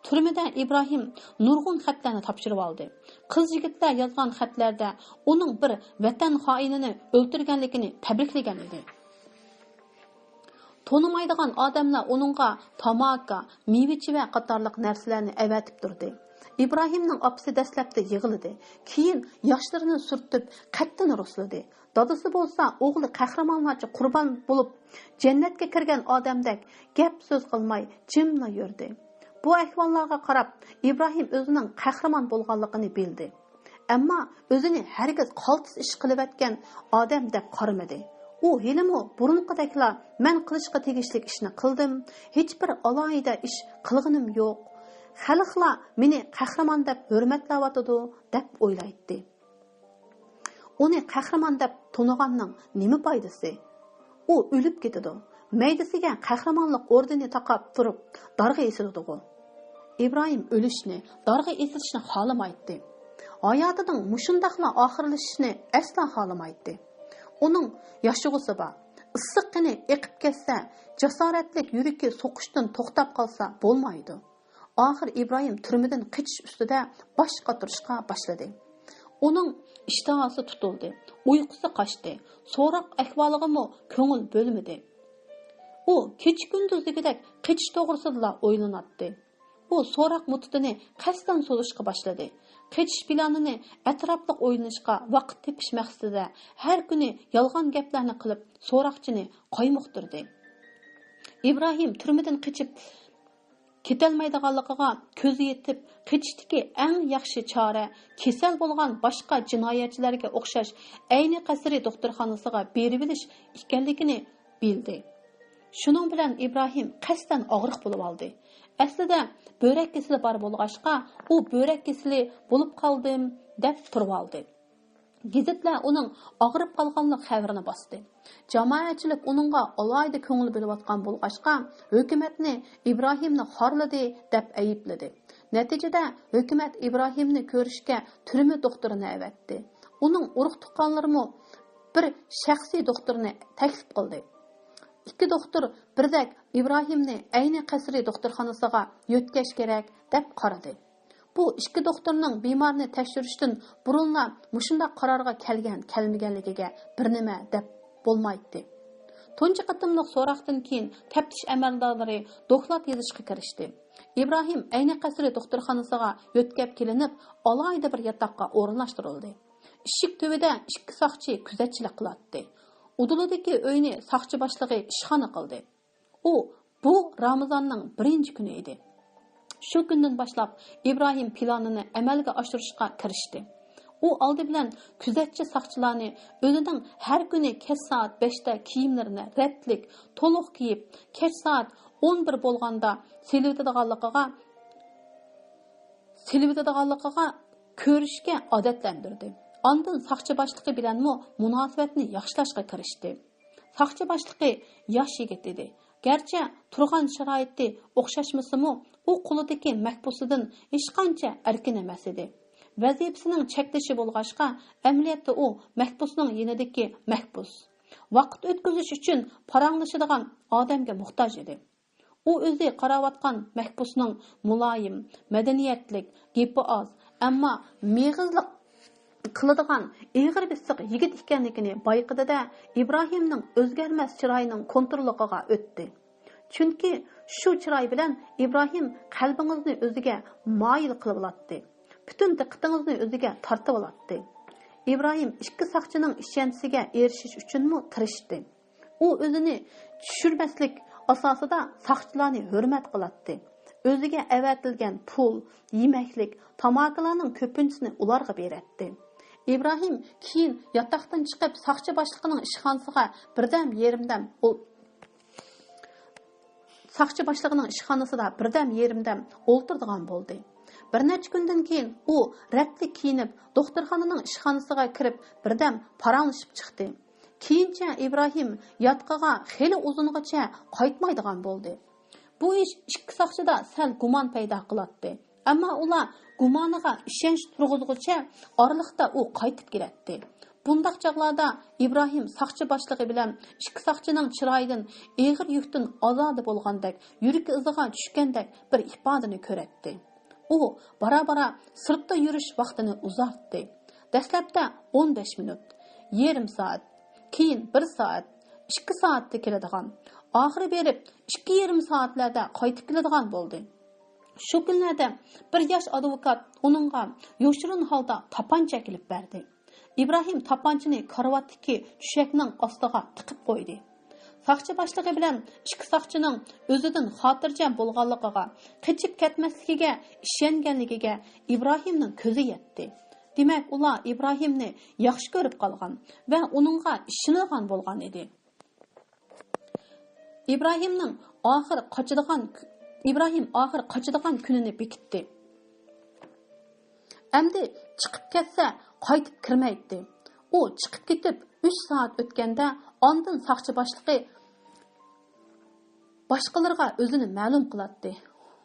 تۈرمىدە ئىبراھىم نۇرغۇن خەتلەرنى تاپشۇرۇۋالدى. قىز-يىگىتلەر يازغان خەتلەردە ئۇنىڭ بىر ۋەتەن خائىنىنى ئۆلتۈرگەنلىكىنى تەبرىكلىگەن ئىدى. تونۇمايدىغان ئادەملەر ئۇنىڭغا تاماكا، مېۋە-چېۋە قاتارلىق نەرسىلەرنى ئەۋەتىپ تۇردى. ئىبراھىمنىڭ ئاپىسى دەسلەپتە يىغلىدى، كېيىن ياشلىرىنى سۈرتۈپ، قەتتىن رۇسلىدى. دادىسى بولسا ئوغلى قەھرىمانلارچە قۇربان بولۇپ، جەننەتكە كىرگەن ئادەمدەك گەپ-سۆز قىلماي جىملا يۈردى. بۇ ئەھۋاللارغا قاراپ، ئىبراھىم ئۆزىنىڭ قەھرىمان بولغانلىقىنى بىلدى. ئەمما ئۆزىنى ھەرگىز قالتىس ئىش قىلىۋەتكەن ئادەم دەپ قارىمىدى. ئۇ ھېلىمۇ بۇرۇنقىدەكلا «مەن قىلىشقا تېگىشلىك ئىشنى قىلدىم، ھېچبىر ئالاھىدە ئىش قىلغىنىم يوق. خەلقلار مېنى قەھرىمان دەپ ھۆرمەتلەۋاتىدۇ» دەپ ئويلايتتى. ئۇنى قەھرىمان دەپ تونۇغاننىڭ نېمە پايدىسى؟ ئۇ ئۆلۈپ كېتىدۇ. مەيدىسىگە قەھرىمانلىق ئوردېنى تاقاپ تۇرۇپ، دارغا ئېسىلىدىغۇ. ئىبراھىم ئۆلۈشنى، دارغا ئېسىلىشنى خالىمايتتى. ھاياتىنىڭ مۇشۇنداقلا ئاخىرلىشىشىنى ئەسلا خالىمايتتى. ئۇنىڭ ياشىغۇسى بار. ئىسسىق قېنى ئېقىپ كەتسە، جاسارەتلىك يۈرىكى سوقۇشتىن توختاپ قالسا بولمايدۇ. ئاخىر ئىبراھىم تۈرمىدىن قېچىش ئۈستىدە باش قاتۇرۇشقا باشلىدى. ئۇنىڭ ئىشتىھاسى تۇتۇلدى، ئۇيقۇسى قاچتى، سوراق ئەھۋالىغىمۇ كۆڭۈل بۆلمىدى. ئۇ كېچە-كۈندۈز دېگۈدەك قېچىش توغرىسىدىلا ئويلىناتتى. ئۇ سوراق مۇددىتىنى قەستەن سوزۇشقا باشلىدى. قېچىش پىلانىنى ئەتراپلىق ئويلىنىشقا ۋاقىت تېپىش مەقسىتىدە ھەر كۈنى يالغان گەپلەرنى قىلىپ سوراقچىنى قايمۇقتۇردى. ئىبراھىم تۈرمىدىن قېچىپ كېتەلمەيدىغانلىقىغا كۆزى يېتىپ، قېچىشتىكى ئەڭ ياخشى چارە كېسەل بولغان باشقا جىنايەتچىلەرگە ئوخشاش ئەينى قەسرى دوختۇرخانىسىغا بېرىۋېلىش ئىكەنلىكىنى بىلدى. شۇنىڭ بىلەن ئىبراھىم قەستەن ئاغرىق بولۇۋالدى. ئەسلىدە بۆرەك كېسىلى بار بولغاچقا، ئۇ «بۆرەك كېسىلى بولۇپ قالدىم» دەپ تۇرۇۋالدى. گېزىتلەر ئۇنىڭ ئاغرىپ قالغانلىق خەۋىرىنى باستى. جامائەتچىلىك ئۇنىڭغا ئالاھىدە كۆڭۈل بۆلۈۋاتقان بولغاچقا، ھۆكۈمەتنى «ئىبراھىمنى خارلىدى» دەپ ئەيىبلىدى. نەتىجىدە، ھۆكۈمەت ئىبراھىمنى كۆرۈشكە تۈرمە دوختۇرىنى ئەۋەتتى. ئۇنىڭ ئۇرۇق-تۇغقانلىرىمۇ بىر شەخسىي دوختۇرنى تەكلىپ قىلدى. ئىككى دوختۇر بىردەك ئىبراھىمنى ئەينى قەسرى دوختۇرخانىسىغا يۆتكەش كېرەك، دەپ قارىدى. بۇ ئىككى دوختۇرنىڭ بىمارنى تەكشۈرۈشتىن بۇرۇنلا مۇشۇنداق قارارغا كەلگەن-كەلمىگەنلىكىگە بىر نېمە دەپ بولمايتتى. تۇنجى قېتىملىق سوراقتىن كېيىن تەپتىش ئەمەلدارلىرى دوكلات يېزىشقا كىرىشتى. ئىبراھىم ئەينى قەسرى دوختۇرخانىسىغا يۆتكەپ كېلىنىپ، ئالاھىدە بىر ياتاققا ئورۇنلاشتۇرۇلدى. ئىشىك تۈۋىدە ئىككى ساقچى كۆزەتچىلىك قىلاتتى. ئۇدۇلىدىكى ئۆينى ساقچى باشلىقى ئىشخانا قىلدى. ئۇ، بۇ رامىزاننىڭ بىرىنچى كۈنى ئىدى. شۇ كۈندىن باشلاپ ئىبراھىم پىلانىنى ئەمەلگە ئاشۇرۇشقا كىرىشتى. ئۇ ئالدى بىلەن كۆزەتچى ساقچىلارنى ئۆزىنىڭ ھەر كۈنى كەچ سائەت بەشتە كىيىملىرىنى رەتلىك، تولۇق كىيىپ، كەچ سائەت ئون بىر بولغاندا سېلىۋېتىدىغانلىقىغا، سېلىۋېتىدىغانلىقىغا كۆرۈشكە ئادەتلەندۈردى. ئاندىن ساقچى باشلىقى بىلەنمۇ مۇناسىۋەتنى ياخشىلاشقا كىرىشتى. ساقچى باشلىقى ياش يىگىت ئىدى. گەرچە تۇرغان شارائىتى ئوخشاشمىسىمۇ، ئۇ قولىدىكى مەھبۇسىدىن ھېچقانچە ئەركىن ئەمەس ئىدى. ۋەزىپىسىنىڭ چەكلىشى بولغاچقا، ئەمەلىيەتتە ئۇ مەھبۇسنىڭ يېنىدىكى مەھبۇس. ۋاقىت ئۆتكۈزۈش ئۈچۈن پاراڭلىشىدىغان ئادەمگە موھتاج ئىدى. ئۇ ئۆزى قاراۋاتقان مەھبۇسنىڭ مۇلايىم، مەدەنىيەتلىك، گېپى ئاز، ئەمما مېغىزلىق قىلىدىغان ئېغىر بېسىق يىگىت ئىكەنلىكىنى بايقىدى-دە، ئىبراھىمنىڭ ئۆزگەرمەس چىرايىنىڭ كونتروللۇقىغا ئۆتتى. چۈنكى شۇ چىراي بىلەن ئىبراھىم قەلبىڭىزنى ئۆزىگە مايىل قىلىۋالاتتى. پۈتۈن دىققىتىڭىزنى ئۆزىگە تارتىۋالاتتى. ئىبراھىم ئىككى ساقچىنىڭ ئىشەنچىسىگە ئېرىشىش ئۈچۈنمۇ تىرىشتى. ئۇ ئۆزىنى چۈشۈرمەسلىك ئاساسىدا ساقچىلارنى ھۆرمەت قىلاتتى. ئۆزىگە ئەۋەتىلگەن پۇل، يېمەكلىك، تاماكىلارنىڭ كۆپىنچىسىنى ئۇلارغا بېرەتتى. ئىبراھىم كېيىن ياتاقتىن چىقىپ، ساقچى باشلىقىنىڭ ئىشخانىسىغا بىردەم يېرىمدەم ئول-، ساقچى باشلىقىنىڭ ئىشخانىسىدا بىردەم يېرىمدەم ئولتۇرىدىغان بولدى. بىر نەچچە كۈندىن كېيىن ئۇ رەتلىك كىيىنىپ، دوختۇرخانىنىڭ ئىشخانىسىغا كىرىپ، بىردەم پاراڭلىشىپ چىقتى. كېيىنچە ئىبراھىم ياتىقىغا خېلى ئۇزۇنغىچە قايتمايدىغان بولدى. بۇ ئىش ئىككى ساقچىدا سەل گۇمان پەيدا قىلاتتى. ئەمما ئۇلار گۇمانىغا ئىشەنچ تۇرغۇزغۇچە ئارىلىقتا ئۇ قايتىپ كېلەتتى. بۇنداق چاغلاردا ئىبراھىم ساقچى باشلىقى بىلەن ئىككى ساقچىنىڭ چىرايىدىن ئېغىر يۈكتىن ئازادە بولغاندەك، يۈرىكى ئىزىغا چۈشكەندەك بىر ئىپادىنى كۆرەتتى. ئۇ بارا-بارا سىرتتا يۈرۈش ۋاقتىنى ئۇزارتتى. دەسلەپتە ئون بەش مىنۇت، يېرىم سائەت، كېيىن بىر سائەت، ئىككى سائەتتە كېلىدىغان، ئاخىرى بېرىپ ئىككى يېرىم سائەتلەردە قايتىپ كېلىدىغان بولدى. شۇ كۈنلەردە بىر ياش ئادۋوكات ئۇنىڭغا يوشۇرۇن ھالدا تاپانچا ئەكېلىپ بەردى. ئىبراھىم تاپانچىنى كارىۋاتتىكى چۈشەكنىڭ ئاستىغا تىقىپ قويدى. ساقچى باشلىقى بىلەن ئىككى ساقچىنىڭ ئۆزىدىن خاتىرجەم بولغانلىقىغا، قېچىپ كەتمەسلىكىگە ئىشەنگەنلىكىگە ئىبراھىمنىڭ كۆزى يەتتى. دېمەك، ئۇلار ئىبراھىمنى ياخشى كۆرۈپ قالغان ۋە ئۇنىڭغا ئىشىنىدىغان بولغان ئىدى. ئىبراھىمنىڭ ئاخىر قاچىدىغان، ئىبراھىم ئاخىر قاچىدىغان كۈنىنى بېكىتتى. ئەمدى چىقىپ كەتسە، قايتىپ كىرمەيتتى. ئۇ چىقىپ كېتىپ ئۈچ سائەت ئۆتكەندە، ئاندىن ساقچى باشلىقى باشقىلارغا ئۆزىنى مەلۇم قىلاتتى.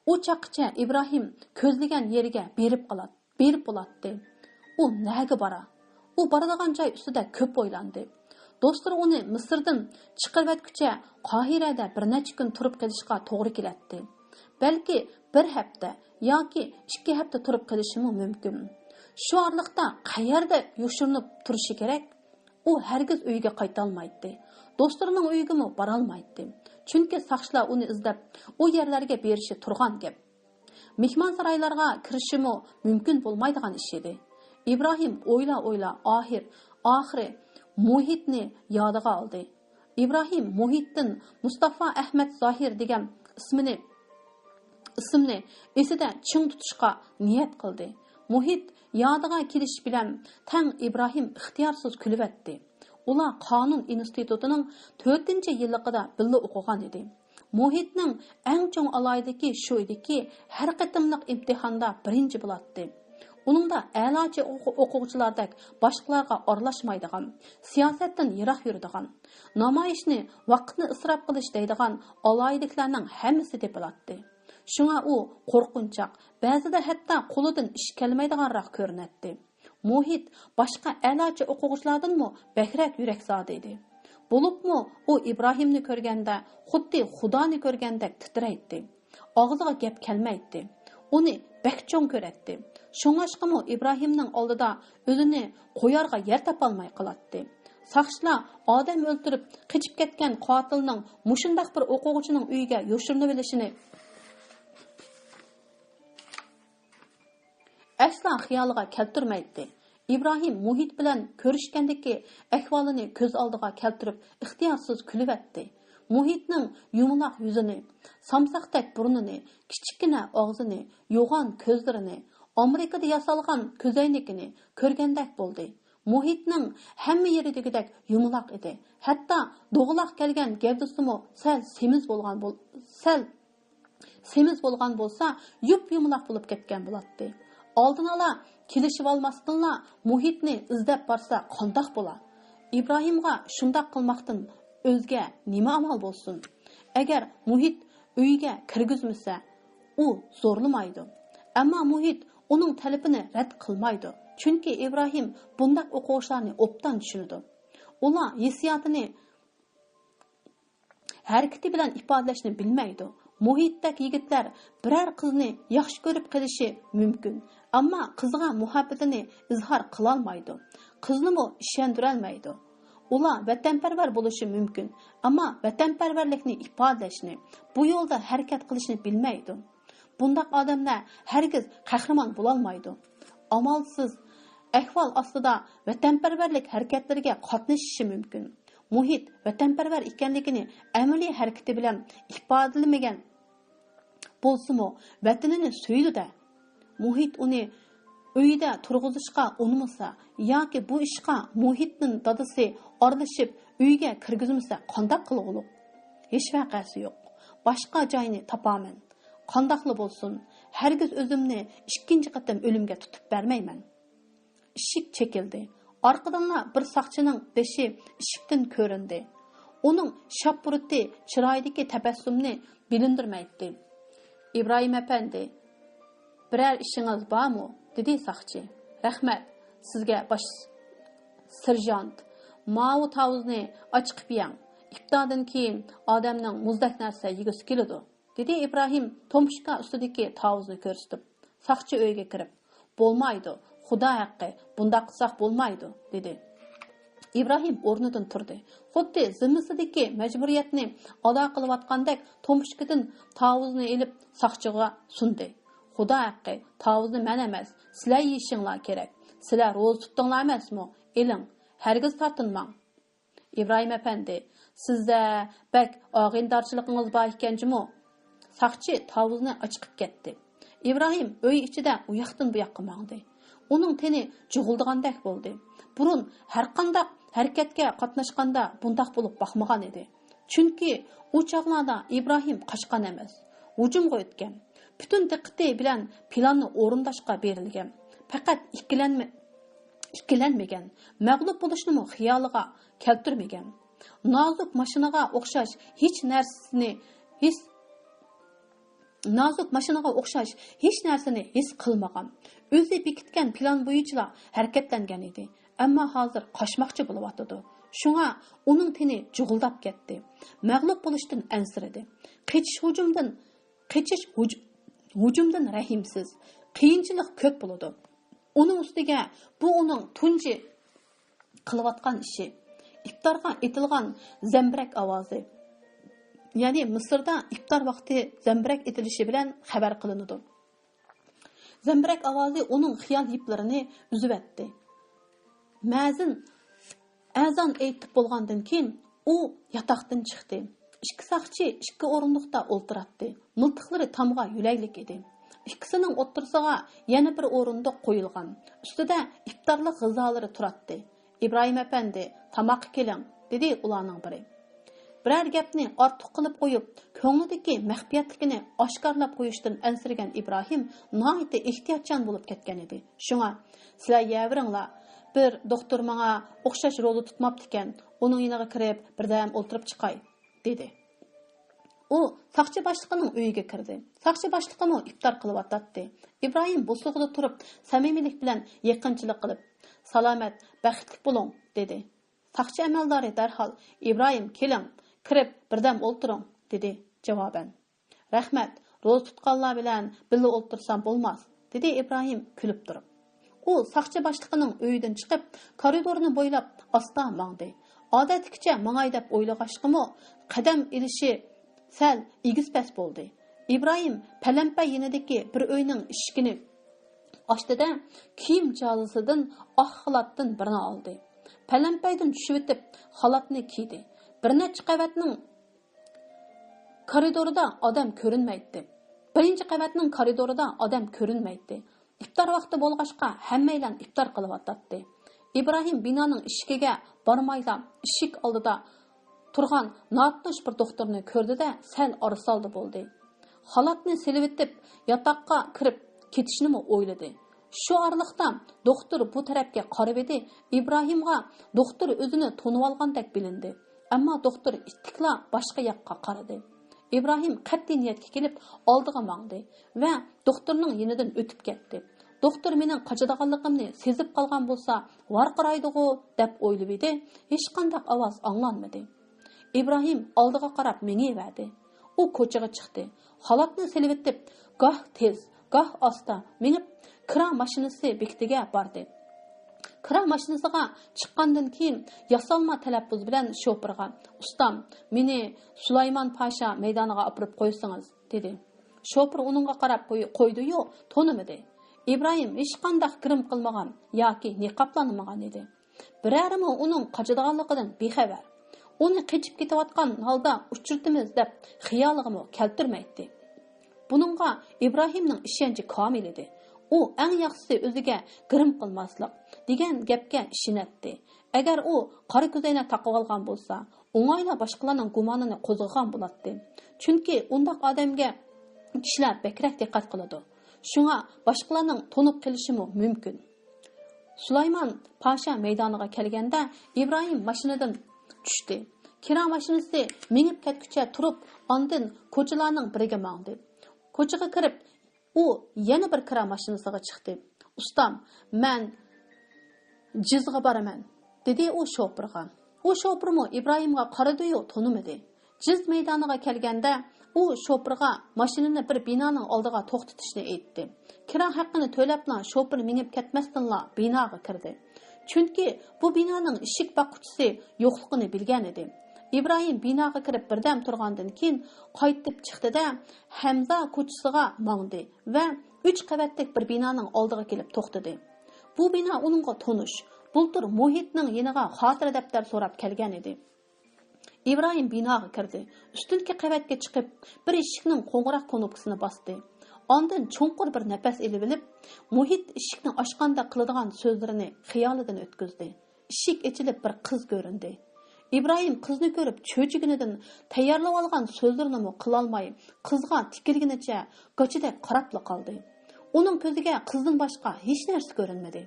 ئۇ چاغقىچە ئىبراھىم كۆزلىگەن يېرىگە بېرىپ قالاتتى. بېرىپ بولاتتى. ئۇ نەگە بارا؟ ئۇ بارىدىغان جاي ئۈستىدە كۆپ ئويلاندى. دوستلىرى ئۇنى مىسىردىن چىقىرىۋەتكۈچە قاھىرەدە بىر نەچچە كۈن تۇرۇپ قېلىشقا توغرا كېلەتتى. بەلكى بىر ھەپتە ياكى ئىككى ھەپتە تۇرۇپ قېلىشىمۇ مۇمكىن. شۇ ئارىلىقتا قەيەردە يوشۇرۇنۇپ تۇرۇشى كېرەك؟ ئۇ ھەرگىز ئۆيىگە قايتالمايتتى. دوستلىرىنىڭ ئۆيىگىمۇ بارالمايتتى. چۈنكى ساقچىلار ئۇنى ئىزدەپ، ئۇ يەرلەرگە بېرىشى تۇرغان گەپ. مېھمانسارايلارغا كىرىشىمۇ مۇمكىن بولمايدىغان ئىش ئىدى. ئىبراھىم ئويلا-ئويلا ئاخىر، ئاخىرى مۇھىتنى يادىغا ئالدى. ئىبراھىم مۇھىتتىن مۇستافا ئەھمەت زاھىر دېگەن ئىسمىنى، ئىسىمنى ئېسىدە چىڭ تۇتۇشقا نىيەت قىلدى. مۇھىت يادىغا كېلىشى بىلەن تەڭ ئىبراھىم ئىختىيارسىز كۈلۈۋەتتى. ئۇلار قانۇن ئىنستىتۇتىنىڭ تۆتىنچى يىللىقىدا بىللە ئوقۇغان ئىدى. مۇھىتنىڭ ئەڭ چوڭ ئالاھىدىلىكى شۇ ئىدىكى، ھەر قېتىملىق ئىمتىھاندا بىرىنچى بولاتتى. ئۇنىڭدا ئەلاچى ئوقۇ-، ئوقۇغۇچىلاردەك باشقىلارغا ئارىلاشمايدىغان، سىياسەتتىن يىراق يۈرىدىغان، نامايىشنى، ۋاقىتنى ئىسراپ قىلىش دەيدىغان ئالاھىدىلىكلەرنىڭ ھەممىسى تېپىلاتتى. شۇڭا ئۇ قورقۇنچاق، بەزىدە ھەتتا قولىدىن ئىش كەلمەيدىغانراق كۆرۈنەتتى. مۇھىت باشقا ئەلاچى ئوقۇغۇچىلاردىنمۇ بەكرەك يۈرەكزادە ئىدى. بولۇپمۇ ئۇ ئىبراھىمنى كۆرگەندە خۇددى خۇدانى كۆرگەندەك تىترەيتتى. ئاغزىغا گەپ كەلمەيتتى. ئۇنى بەك چوڭ كۆرەتتى. شۇڭلاشقىمۇ ئىبراھىمنىڭ ئالدىدا ئۆزىنى قويارغا يەر تاپالماي قالاتتى. ساقچىلار ئادەم ئۆلتۈرۈپ قېچىپ كەتكەن قاتىلنىڭ مۇشۇنداق بىر ئوقۇغۇچىنىڭ ئۆيىگە يوشۇرۇنۇۋېلىشىنى ئەسلا خىيالىغا كەلتۈرمەيتتى. ئىبراھىم مۇھىت بىلەن كۆرۈشكەندىكى ئەھۋالىنى كۆز ئالدىغا كەلتۈرۈپ، ئىختىيارسىز كۈلۈۋەتتى. مۇھىتنىڭ يۇمىلاق يۈزىنى، سامساقتەك بۇرنىنى، كىچىككىنە ئاغزىنى، يوغان كۆزلىرىنى، ئامېرىكىدا ياسالغان كۆزەينىكىنى كۆرگەندەك بولدى. مۇھىتنىڭ ھەممە يېرى دېگۈدەك يۇمىلاق ئىدى. ھەتتا دوغىلاق كەلگەن گەۋدىسىمۇ سەل سېمىز بولغان بول-، سەل سېمىز بولغان بولسا، يۇپ-يۇمىلاق بولۇپ كەتكەن بولاتتى. ئالدىنئالا كېلىشىۋالماستىنلا مۇھىتنى ئىزدەپ بارسا قانداق بولا؟ ئىبراھىمغا شۇنداق قىلماقتىن ئۆزگە نېمە ئامال بولسۇن؟ ئەگەر مۇھىت ئۆيىگە كىرگۈزمىسە، ئۇ زورلىمايدۇ. ئەمما مۇھىت ئۇنىڭ تەلىپىنى رەت قىلمايدۇ. چۈنكى ئىبراھىم بۇنداق ئوقۇغۇچىلارنى ئوبدان چۈشىنىدۇ. ئۇلار ھېسسىياتىنى ھەرىكىتى بىلەن ئىپادىلەشنى بىلمەيدۇ. مۇھىتتەك يىگىتلەر بىرەر قىزنى ياخشى كۆرۈپ قېلىشى مۇمكىن، ئەمما قىزغا مۇھەببىتىنى ئىزھار قىلالمايدۇ. قىزنىمۇ ئىشەندۈرەلمەيدۇ. ئۇلار ۋەتەنپەرۋەر بولۇشى مۇمكىن، ئەمما ۋەتەنپەرۋەرلىكنى ئىپادىلەشنى، بۇ يولدا ھەرىكەت قىلىشنى بىلمەيدۇ. بۇنداق ئادەملەر ھەرگىز قەھرىمان بولالمايدۇ. ئامالسىز، ئەھۋال ئاستىدا ۋەتەنپەرۋەرلىك ھەرىكەتلىرىگە قاتنىشىشى مۇمكىن. مۇھىت ۋەتەنپەرۋەر ئىكەنلىكىنى ئەمەلىي ھەرىكىتى بىلەن ئىپادىلىمىگەن بولسىمۇ، ۋەتىنىنى سۆيىدۇ-دە. مۇھىت ئۇنى ئۆيىدە تۇرغۇزۇشقا ئۇنىمىسا ياكى بۇ ئىشقا مۇھىتنىڭ دادىسى ئارىلىشىپ ئۆيگە كىرگۈزمىسە قانداق قىلغۇلۇق؟ ھېچ ۋەقەسى يوق. باشقا جاينى تاپامەن. قانداقلا بولسۇن، ھەرگىز ئۆزۈمنى ئىككىنچى قېتىم ئۆلۈمگە تۇتۇپ بەرمەيمەن. ئىشىك چېكىلدى. ئارقىدىنلا بىر ساقچىنىڭ بېشى ئىشىكتىن كۆرۈندى. ئۇنىڭ شاپپۇرۇتى چىرايىدىكى تەبەسسۇمنى بىلىندۈرمەيتتى. «ئىبراھىم ئەپەندى، بىرەر ئىشىڭىز بارمۇ؟» دېدى ساقچى. «رەھمەت سىزگە، باش سېرژانت. ماۋۇ تاۋۇزنى ئاچىقىپ يەڭ. ئىپتاردىن كېيىن ئادەمنىڭ مۇزدەك نەرسە يېگۈسى كېلىدۇ»، دېدى ئىبراھىم تومپۇچكا ئۈستىدىكى تاۋۇزنى كۆرسىتىپ. ساقچى ئۆيگە كىرىپ، «بولمايدۇ، خۇدا ھەققى، بۇنداق قىلساق بولمايدۇ» دېدى. ئىبراھىم ئورنىدىن تۇردى. خۇددى زىممىسىدىكى مەجبۇرىيەتنى ئادا قىلىۋاتقاندەك تومپۇچكىدىن تاۋۇزنى ئېلىپ ساقچىغا سۇندى. «خۇدا ھەققى، تاۋۇزنى مەن ئەمەس، سىلەر يېيىشىڭلار كېرەك. سىلەر روزا تۇتتۇڭلار ئەمەسمۇ؟ ئېلىڭ، ھەرگىز تارتىنماڭ.» «ئىبراھىم ئەپەندى، سىزدە بەك ئاغىنىدارچىلىقىڭىز بار ئىكەن جۇمۇ؟» ساقچى تاۋۇزنى ئاچىقىپ كەتتى. ئىبراھىم ئۆي ئىچىدە ئۇياقتىن بۇياققا ماڭدى. ئۇنىڭ تېنى جۇغۇلدىغاندەك بولدى. بۇرۇن ھەرقانداق ھەرىكەتكە قاتناشقاندا بۇنداق بولۇپ باقمىغان ئىدى. چۈنكى ئۇ چاغلاردا ئىبراھىم قاچقان ئەمەس، ھۇجۇمغا ئۆتكەن. پۈتۈن دىققىتى بىلەن پىلاننى ئورۇنداشقا بېرىلگەن. پەقەت ئىككىلەنمە-، ئىككىلەنمىگەن، مەغلۇپ بولۇشنىمۇ خىيالىغا كەلتۈرمىگەن. نازۇك ماشىنىغا ئوخشاش ھېچ نەرسىنى ھېس، نازۇك ماشىنىغا ئوخشاش ھېچ نەرسىنى ھېس قىلمىغان. ئۆزى بېكىتكەن پىلان بويىچىلا ھەرىكەتلەنگەن ئىدى. ئەمما ھازىر قاچماقچى بولۇۋاتىدۇ. شۇڭا ئۇنىڭ تېنى جۇغۇلداپ كەتتى. مەغلۇپ بولۇشتىن ئەنسىرىدى. قېچىش ھۇجۇمدىن، قېچىش ھۇج-، ھۇجۇمدىن رەھىمسىز. قىيىنچىلىق كۆپ بولىدۇ. ئۇنىڭ ئۈستىگە بۇ ئۇنىڭ تۇنجى قىلىۋاتقان ئىشى. ئىپتارغا ئېتىلغان زەمبىرەك ئاۋازى. يەنى مىسىردا ئىپتار ۋاقتى زەمبىرەك ئېتىلىشى بىلەن خەۋەر قىلىنىدۇ. زەمبىرەك ئاۋازى ئۇنىڭ خىيال يىپلىرىنى ئۈزۈۋەتتى. مەزىن ئەزان ئېيتىپ بولغاندىن كېيىن ئۇ ياتاقتىن چىقتى. ئىككى ساقچى ئىككى ئورۇندۇقتا ئولتۇراتتى. مىلتىقلىرى تامغا يۆلەكلىك ئىدى. ئىككىسىنىڭ ئوتتۇرىسىغا يەنە بىر ئورۇندۇق قويۇلغان. ئۈستىدە ئىپتارلىق غىزالىرى تۇراتتى. «ئىبراھىم ئەپەندى، تاماققا كېلىڭ» دېدى ئۇلارنىڭ بىرى. بىرەر گەپنى ئارتۇق قىلىپ قويۇپ، كۆڭلىدىكى مەخپىيەتلىكىنى ئاشكارىلاپ قويۇشتىن ئەنسىرىگەن ئىبراھىم ناھايىتى ئېھتىياتچان بولۇپ كەتكەن ئىدى. شۇڭا، «سىلەر يەۋېرىڭلار، بىر دوختۇر ماڭا ئوخشاش روزا تۇتماپتىكەن، ئۇنىڭ يېنىغا كىرىپ بىردەم ئولتۇرۇپ چىقاي» دېدى. ئۇ ساقچى باشلىقىنىڭ ئۆيىگە كىردى. ساقچى باشلىقىمۇ ئىپتار قىلىۋاتاتتى. ئىبراھىم بوسۇغىدا تۇرۇپ، سەمىمىيلىك بىلەن يېقىنچىلىق قىلىپ، «سالامەت، بەختلىك بولۇڭ» دېدى. ساقچى ئەمەلدارى دەرھال، «ئىبراھىم، كېلىڭ، كىرىپ بىردەم ئولتۇرۇڭ» دېدى جاۋابەن. «رەھمەت، روزا تۇتقانلار بىلەن بىللە ئولتۇرسام بولماس» دېدى ئىبراھىم كۈلۈپ تۇرۇپ. ئۇ ساقچى باشلىقىنىڭ ئۆيىدىن چىقىپ، كارىدورنى بويلاپ ئاستا ماڭدى. ئادەتتىكىچە ماڭاي دەپ ئويلىغاچقىمۇ، قەدەم ئېلىشى سەل ئېگىز-پەس بولدى. ئىبراھىم پەلەمپەي يېنىدىكى بىر ئۆينىڭ ئىشىكىنى ئاچتى-دە، كىيىم جازىسىدىن ئاق خالاتتىن بىرنى ئالدى. پەلەمپەيدىن چۈشۈۋېتىپ، خالاتنى كىيدى. بىر نەچچە قەۋەتنىڭ كارىدوردا ئادەم كۆرۈنمەيتتى. بىرىنچى قەۋەتنىڭ كارىدورىدا ئادەم كۆرۈنمەيتتى. ئىپتار ۋاقتى بولغاچقا، ھەممەيلەن ئىپتار قىلىۋاتاتتى. ئىبراھىم بىنانىڭ ئىشىكىگە بارمايلا، ئىشىك ئالدىدا تۇرغان ناتونۇش بىر دوختۇرنى كۆردى-دە، سەل ئارىسالدى بولدى. خالاتنى سېلىۋېتىپ، ياتاققا كىرىپ كېتىشنىمۇ ئويلىدى. شۇ ئارىلىقتا دوختۇر بۇ تەرەپكە قارىۋىدى، ئىبراھىمغا دوختۇر ئۆزىنى تونۇۋالغاندەك بىلىندى. ئەمما دوختۇر ئىتتىكلا باشقا ياققا قارىدى. ئىبراھىم قەتئىي نىيەتكە كېلىپ، ئالدىغا ماڭدى ۋە دوختۇرنىڭ يېنىدىن ئۆتۈپ كەتتى. دوختۇر مېنىڭ قاچىدىغانلىقىمنى سېزىپ قالغان بولسا، ۋارقىرايدىغۇ، دەپ ئويلىۋىدى، ھېچقانداق ئاۋاز ئاڭلانمىدى. ئىبراھىم ئالدىغا قاراپ مېڭىۋەردى. ئۇ كوچىغا چىقتى. خالاتنى سېلىۋېتىپ، گاھ تېز، گاھ ئاستا مېڭىپ، كىرا ماشىنىسى بېكىتىگە باردى. كىرا ماشىنىسىغا چىققاندىن كېيىن، ياسالما تەلەپپۇز بىلەن شوپۇرغا، «ئۇستام، مېنى سۇلايمان پاشا مەيدانىغا ئاپىرىپ قويسىڭىز» دېدى. شوپۇر ئۇنىڭغا قاراپ قوي-، قويدى-يۇ، تونۇمىدى. ئىبراھىم ھېچقانداق گىرىم قىلمىغان ياكى نىقابلانمىغان ئىدى. بىرەرىمۇ ئۇنىڭ قاچىدىغانلىقىدىن بىخەۋەر. ئۇنى قېچىپ كېتىۋاتقان ھالدا ئۇچرىتىمىز دەپ خىيالىغىمۇ كەلتۈرمەيتتى. بۇنىڭغا ئىبراھىمنىڭ ئىشەنچى كامىل ئىدى. ئۇ ئەڭ ياخشىسى ئۆزىگە گىرىم قىلماسلىق دېگەن گەپكە ئىشىنەتتى. ئەگەر ئۇ قارا كۆزەينەك تاقىۋالغان بولسا، ئوڭايلا باشقىلارنىڭ گۇمانىنى قوزغىغان بولاتتى. چۈنكى ئۇنداق ئادەمگە كىشىلەر بەكرەك دىققەت قىلىدۇ. شۇڭا باشقىلارنىڭ تونۇپ قېلىشىمۇ مۇمكىن. سۇلايمان پاشا مەيدانىغا كەلگەندە، ئىبراھىم ماشىنىدىن چۈشتى. كىرا ماشىنىسى مېڭىپ كەتكۈچە تۇرۇپ، ئاندىن كوچىلارنىڭ بىرىگە ماڭدى. كوچىغا كىرىپ، ئۇ يەنە بىر كىرا ماشىنىسىغا چىقتى. «ئۇستام، مەن جىزغا بارىمەن» دېدى ئۇ شوپۇرغا. ئۇ شوپۇرمۇ ئىبراھىمغا قارىدىيۇ، تونۇمىدى. جىز مەيدانىغا كەلگەندە، ئۇ شوپۇرغا ماشىنىنى بىر بىنانىڭ ئالدىغا توختىتىشنى ئېيتتى. كىرا ھەققىنى تۆلەپلا، شوپۇر مېڭىپ كەتمەستىنلا بىناغا كىردى. چۈنكى بۇ بىنانىڭ ئىشىك باققۇچىسى يوقلۇقىنى بىلگەن ئىدى. ئىبراھىم بىناغا كىرىپ بىردەم تۇرغاندىن كېيىن، قايتىپ چىقتى-دە، ھەمزا كوچىسىغا ماڭدى ۋە ئۈچ قەۋەتلىك بىر بىنانىڭ ئالدىغا كېلىپ توختىدى. بۇ بىنا ئۇنىڭغا تونۇش. بۇلتۇر مۇھىتنىڭ يېنىغا خاتىرە دەپتەر سوراپ كەلگەن ئىدى. ئىبراھىم بىناغا كىردى. ئۈستۈنكى قەۋەتكە چىقىپ، بىر ئىشىكنىڭ قوڭغۇراق كۇنۇپكىسىنى باستى. ئاندىن چوڭقۇر بىر نەپەس ئېلىۋېلىپ، مۇھىت ئىشىكنى ئاچقاندەك قىلىدىغان سۆزلىرىنى خىيالىدىن ئۆتكۈزدى. ئىشىك ئېچىلىپ، بىر قىز كۆرۈندى. ئىبراھىم قىزنى كۆرۈپ، چۆچۈگىنىدىن تەييارلىۋالغان سۆزلىرىنىمۇ قىلالماي، قىزغا تىكىلگىنىچە گاچىدەك قاراپلا قالدى. ئۇنىڭ كۆزىگە قىزدىن باشقا ھېچ نەرسە كۆرۈنمىدى.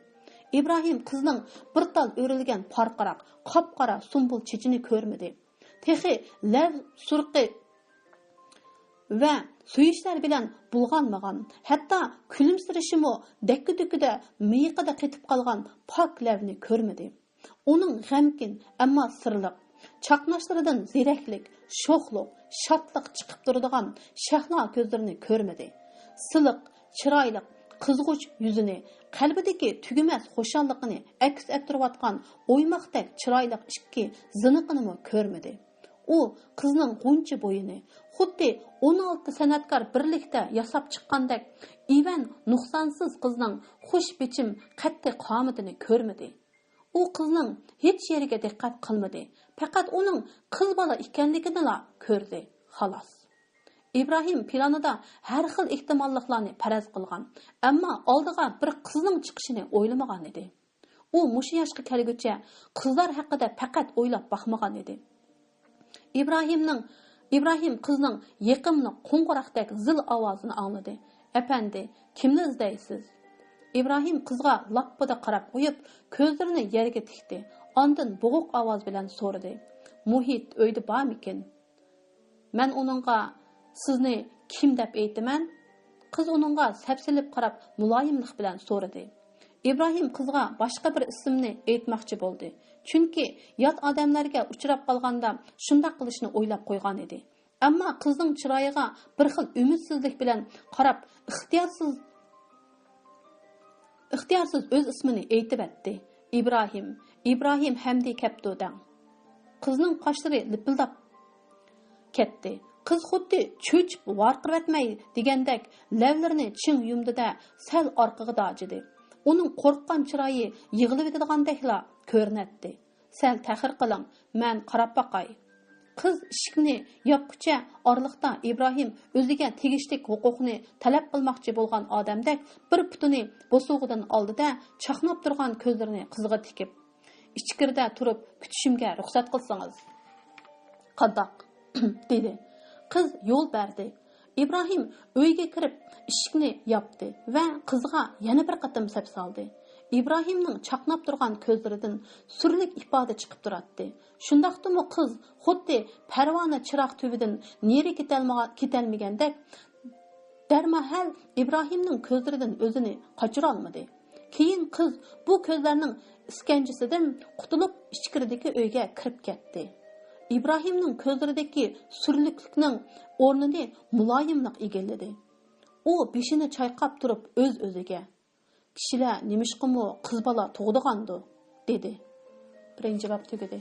ئىبراھىم قىزنىڭ بىر تال ئۆرۈلگەن پارقىراق، قاپقارا سۇمبۇل چېچىنى كۆرمىدى. تېخى لەۋ سۇرقى ۋە سۆيۈشلەر بىلەن بۇلغانمىغان، ھەتتا كۈلۈمسىرىشىمۇ دەككە-دۈككىدە مىيىقىدا قېتىپ قالغان پاك لەۋنى كۆرمىدى. ئۇنىڭ غەمكىن، ئەمما سىرلىق چاقناشلىرىدىن زېرەكلىك، شوخلۇق، شادلىق چىقىپ تۇرىدىغان شەھلا كۆزلىرىنى كۆرمىدى. سىلىق، چىرايلىق، قىزغۇچ يۈزىنى، قەلبىدىكى تۈگىمەس خۇشاللىقىنى ئەكس ئەتتۈرۈۋاتقان ئويماقتەك چىرايلىق ئىككى زىنىقىنىمۇ كۆرمىدى. ئۇ قىزنىڭ غۇنچە بويىنى، خۇددى ئون ئالتە سەنئەتكار بىرلىكتە ياساپ چىققاندەك ئىۋەن نۇقسانسىز قىزنىڭ خۇش بىچىم قەتتىي قامىتىنى كۆرمىدى. ئۇ قىزنىڭ ھېچ يېرىگە دىققەت قىلمىدى، پەقەت ئۇنىڭ قىز بالا ئىكەنلىكىنىلا كۆردى، خالاس. ئىبراھىم پىلانىدا ھەر خىل ئېھتىماللىقلارنى پەرەز قىلغان، ئەمما ئالدىغا بىر قىزنىڭ چىقىشىنى ئويلىمىغان ئىدى. ئۇ مۇشۇ ياشقا كەلگۈچە قىزلار ھەققىدە پەقەت ئويلاپ باقمىغان ئىدى. ئىبراھىمنىڭ، ئىبراھىم قىزنىڭ يېقىملىق قوڭغۇراقتەك زىل ئاۋازىنى ئاڭلىدى. «ئەپەندى، كىمنى ئىزدەيسىز؟» ئىبراھىم قىزغا لاپپىدە قاراپ قويۇپ، كۆزلىرىنى يەرگە تىكتى. ئاندىن بوغۇق ئاۋاز بىلەن سورىدى، «مۇھىت ئۆيدە بارمىكىن؟» مەن ئۇنىڭغا سىزنى كىم دەپ ئېيتىمەن؟ قىز ئۇنىڭغا سەپسېلىپ قاراپ مۇلايىملىق بىلەن سورىدى. ئىبراھىم قىزغا باشقا بىر ئىسىمنى ئېيتماقچى بولدى. چۈنكى يات ئادەملەرگە ئۇچراپ قالغاندا شۇنداق قىلىشنى ئويلاپ قويغان ئىدى. ئەمما قىزنىڭ چىرايىغا بىر خىل ئۈمىدسىزلىك بىلەن قاراپ، ئىختىيارسىز، ئىختىيارسىز ئۆز ئىسمىنى ئېيتىۋەتتى. ئىبراھىم، ئىبراھىم ھەمدى كەپتۇ دەڭ. قىزنىڭ قاشلىرى لىپىلداپ كەتتى. قىز خۇددى چۆچۈپ ۋارقىرىۋەتمەي دېگەندەك لەۋلىرىنى چىڭ يۇمدى-دە، سەل ئارقىغا داجىدى. ئۇنىڭ قورققان چىرايى يىغلىۋېتىدىغاندەكلا كۆرۈنەتتى. سەل تەخىر قىلىڭ، مەن قاراپ باقاي. قىز ئىشىكنى ياپقۇچە ئارىلىقتا ئىبراھىم ئۆزىگە تېگىشلىك ھوقۇقنى تەلەپ قىلماقچى بولغان ئادەمدەك بىر پۇتىنى بوسۇغىدىن ئالدى-دە، چاقناپ تۇرغان كۆزلىرىنى قىزغا تىكىپ، ئىچكىرىدە تۇرۇپ كۈتۈشۈمگە رۇخسەت قىلسىڭىز. قانداق؟ دېدى. قىز يول بەردى. ئىبراھىم ئۆيگە كىرىپ ئىشىكنى ياپتى ۋە قىزغا يەنە بىر قېتىم سەپسالدى. ئىبراھىمنىڭ چاقناپ تۇرغان كۆزلىرىدىن سۈرلۈك ئىپادە چىقىپ تۇراتتى. شۇنداقتىمۇ قىز خۇددى پەرۋانە چىراغ تۈۋىدىن نېرى كېتەلمىغا-، كېتەلمىگەندەك دەرماھال ئىبراھىمنىڭ كۆزلىرىدىن ئۆزىنى قاچۇرالمىدى. كېيىن قىز بۇ كۆزلەرنىڭ ئىسكەنجىسىدىن قۇتۇلۇپ، ئىچكىرىدىكى ئۆيگە كىرىپ كەتتى. ئىبراھىمنىڭ كۆزلىرىدىكى سۈرلۈكلۈكنىڭ ئورنىنى مۇلايىملىق ئىگىلىدى. ئۇ بېشىنى چايقاپ تۇرۇپ ئۆز-ئۆزىگە، «كىشىلەر نېمىشقىمۇ قىز بالا تۇغىدىغاندۇ؟» دېدى. بىرىنچى باب تۈگىدى.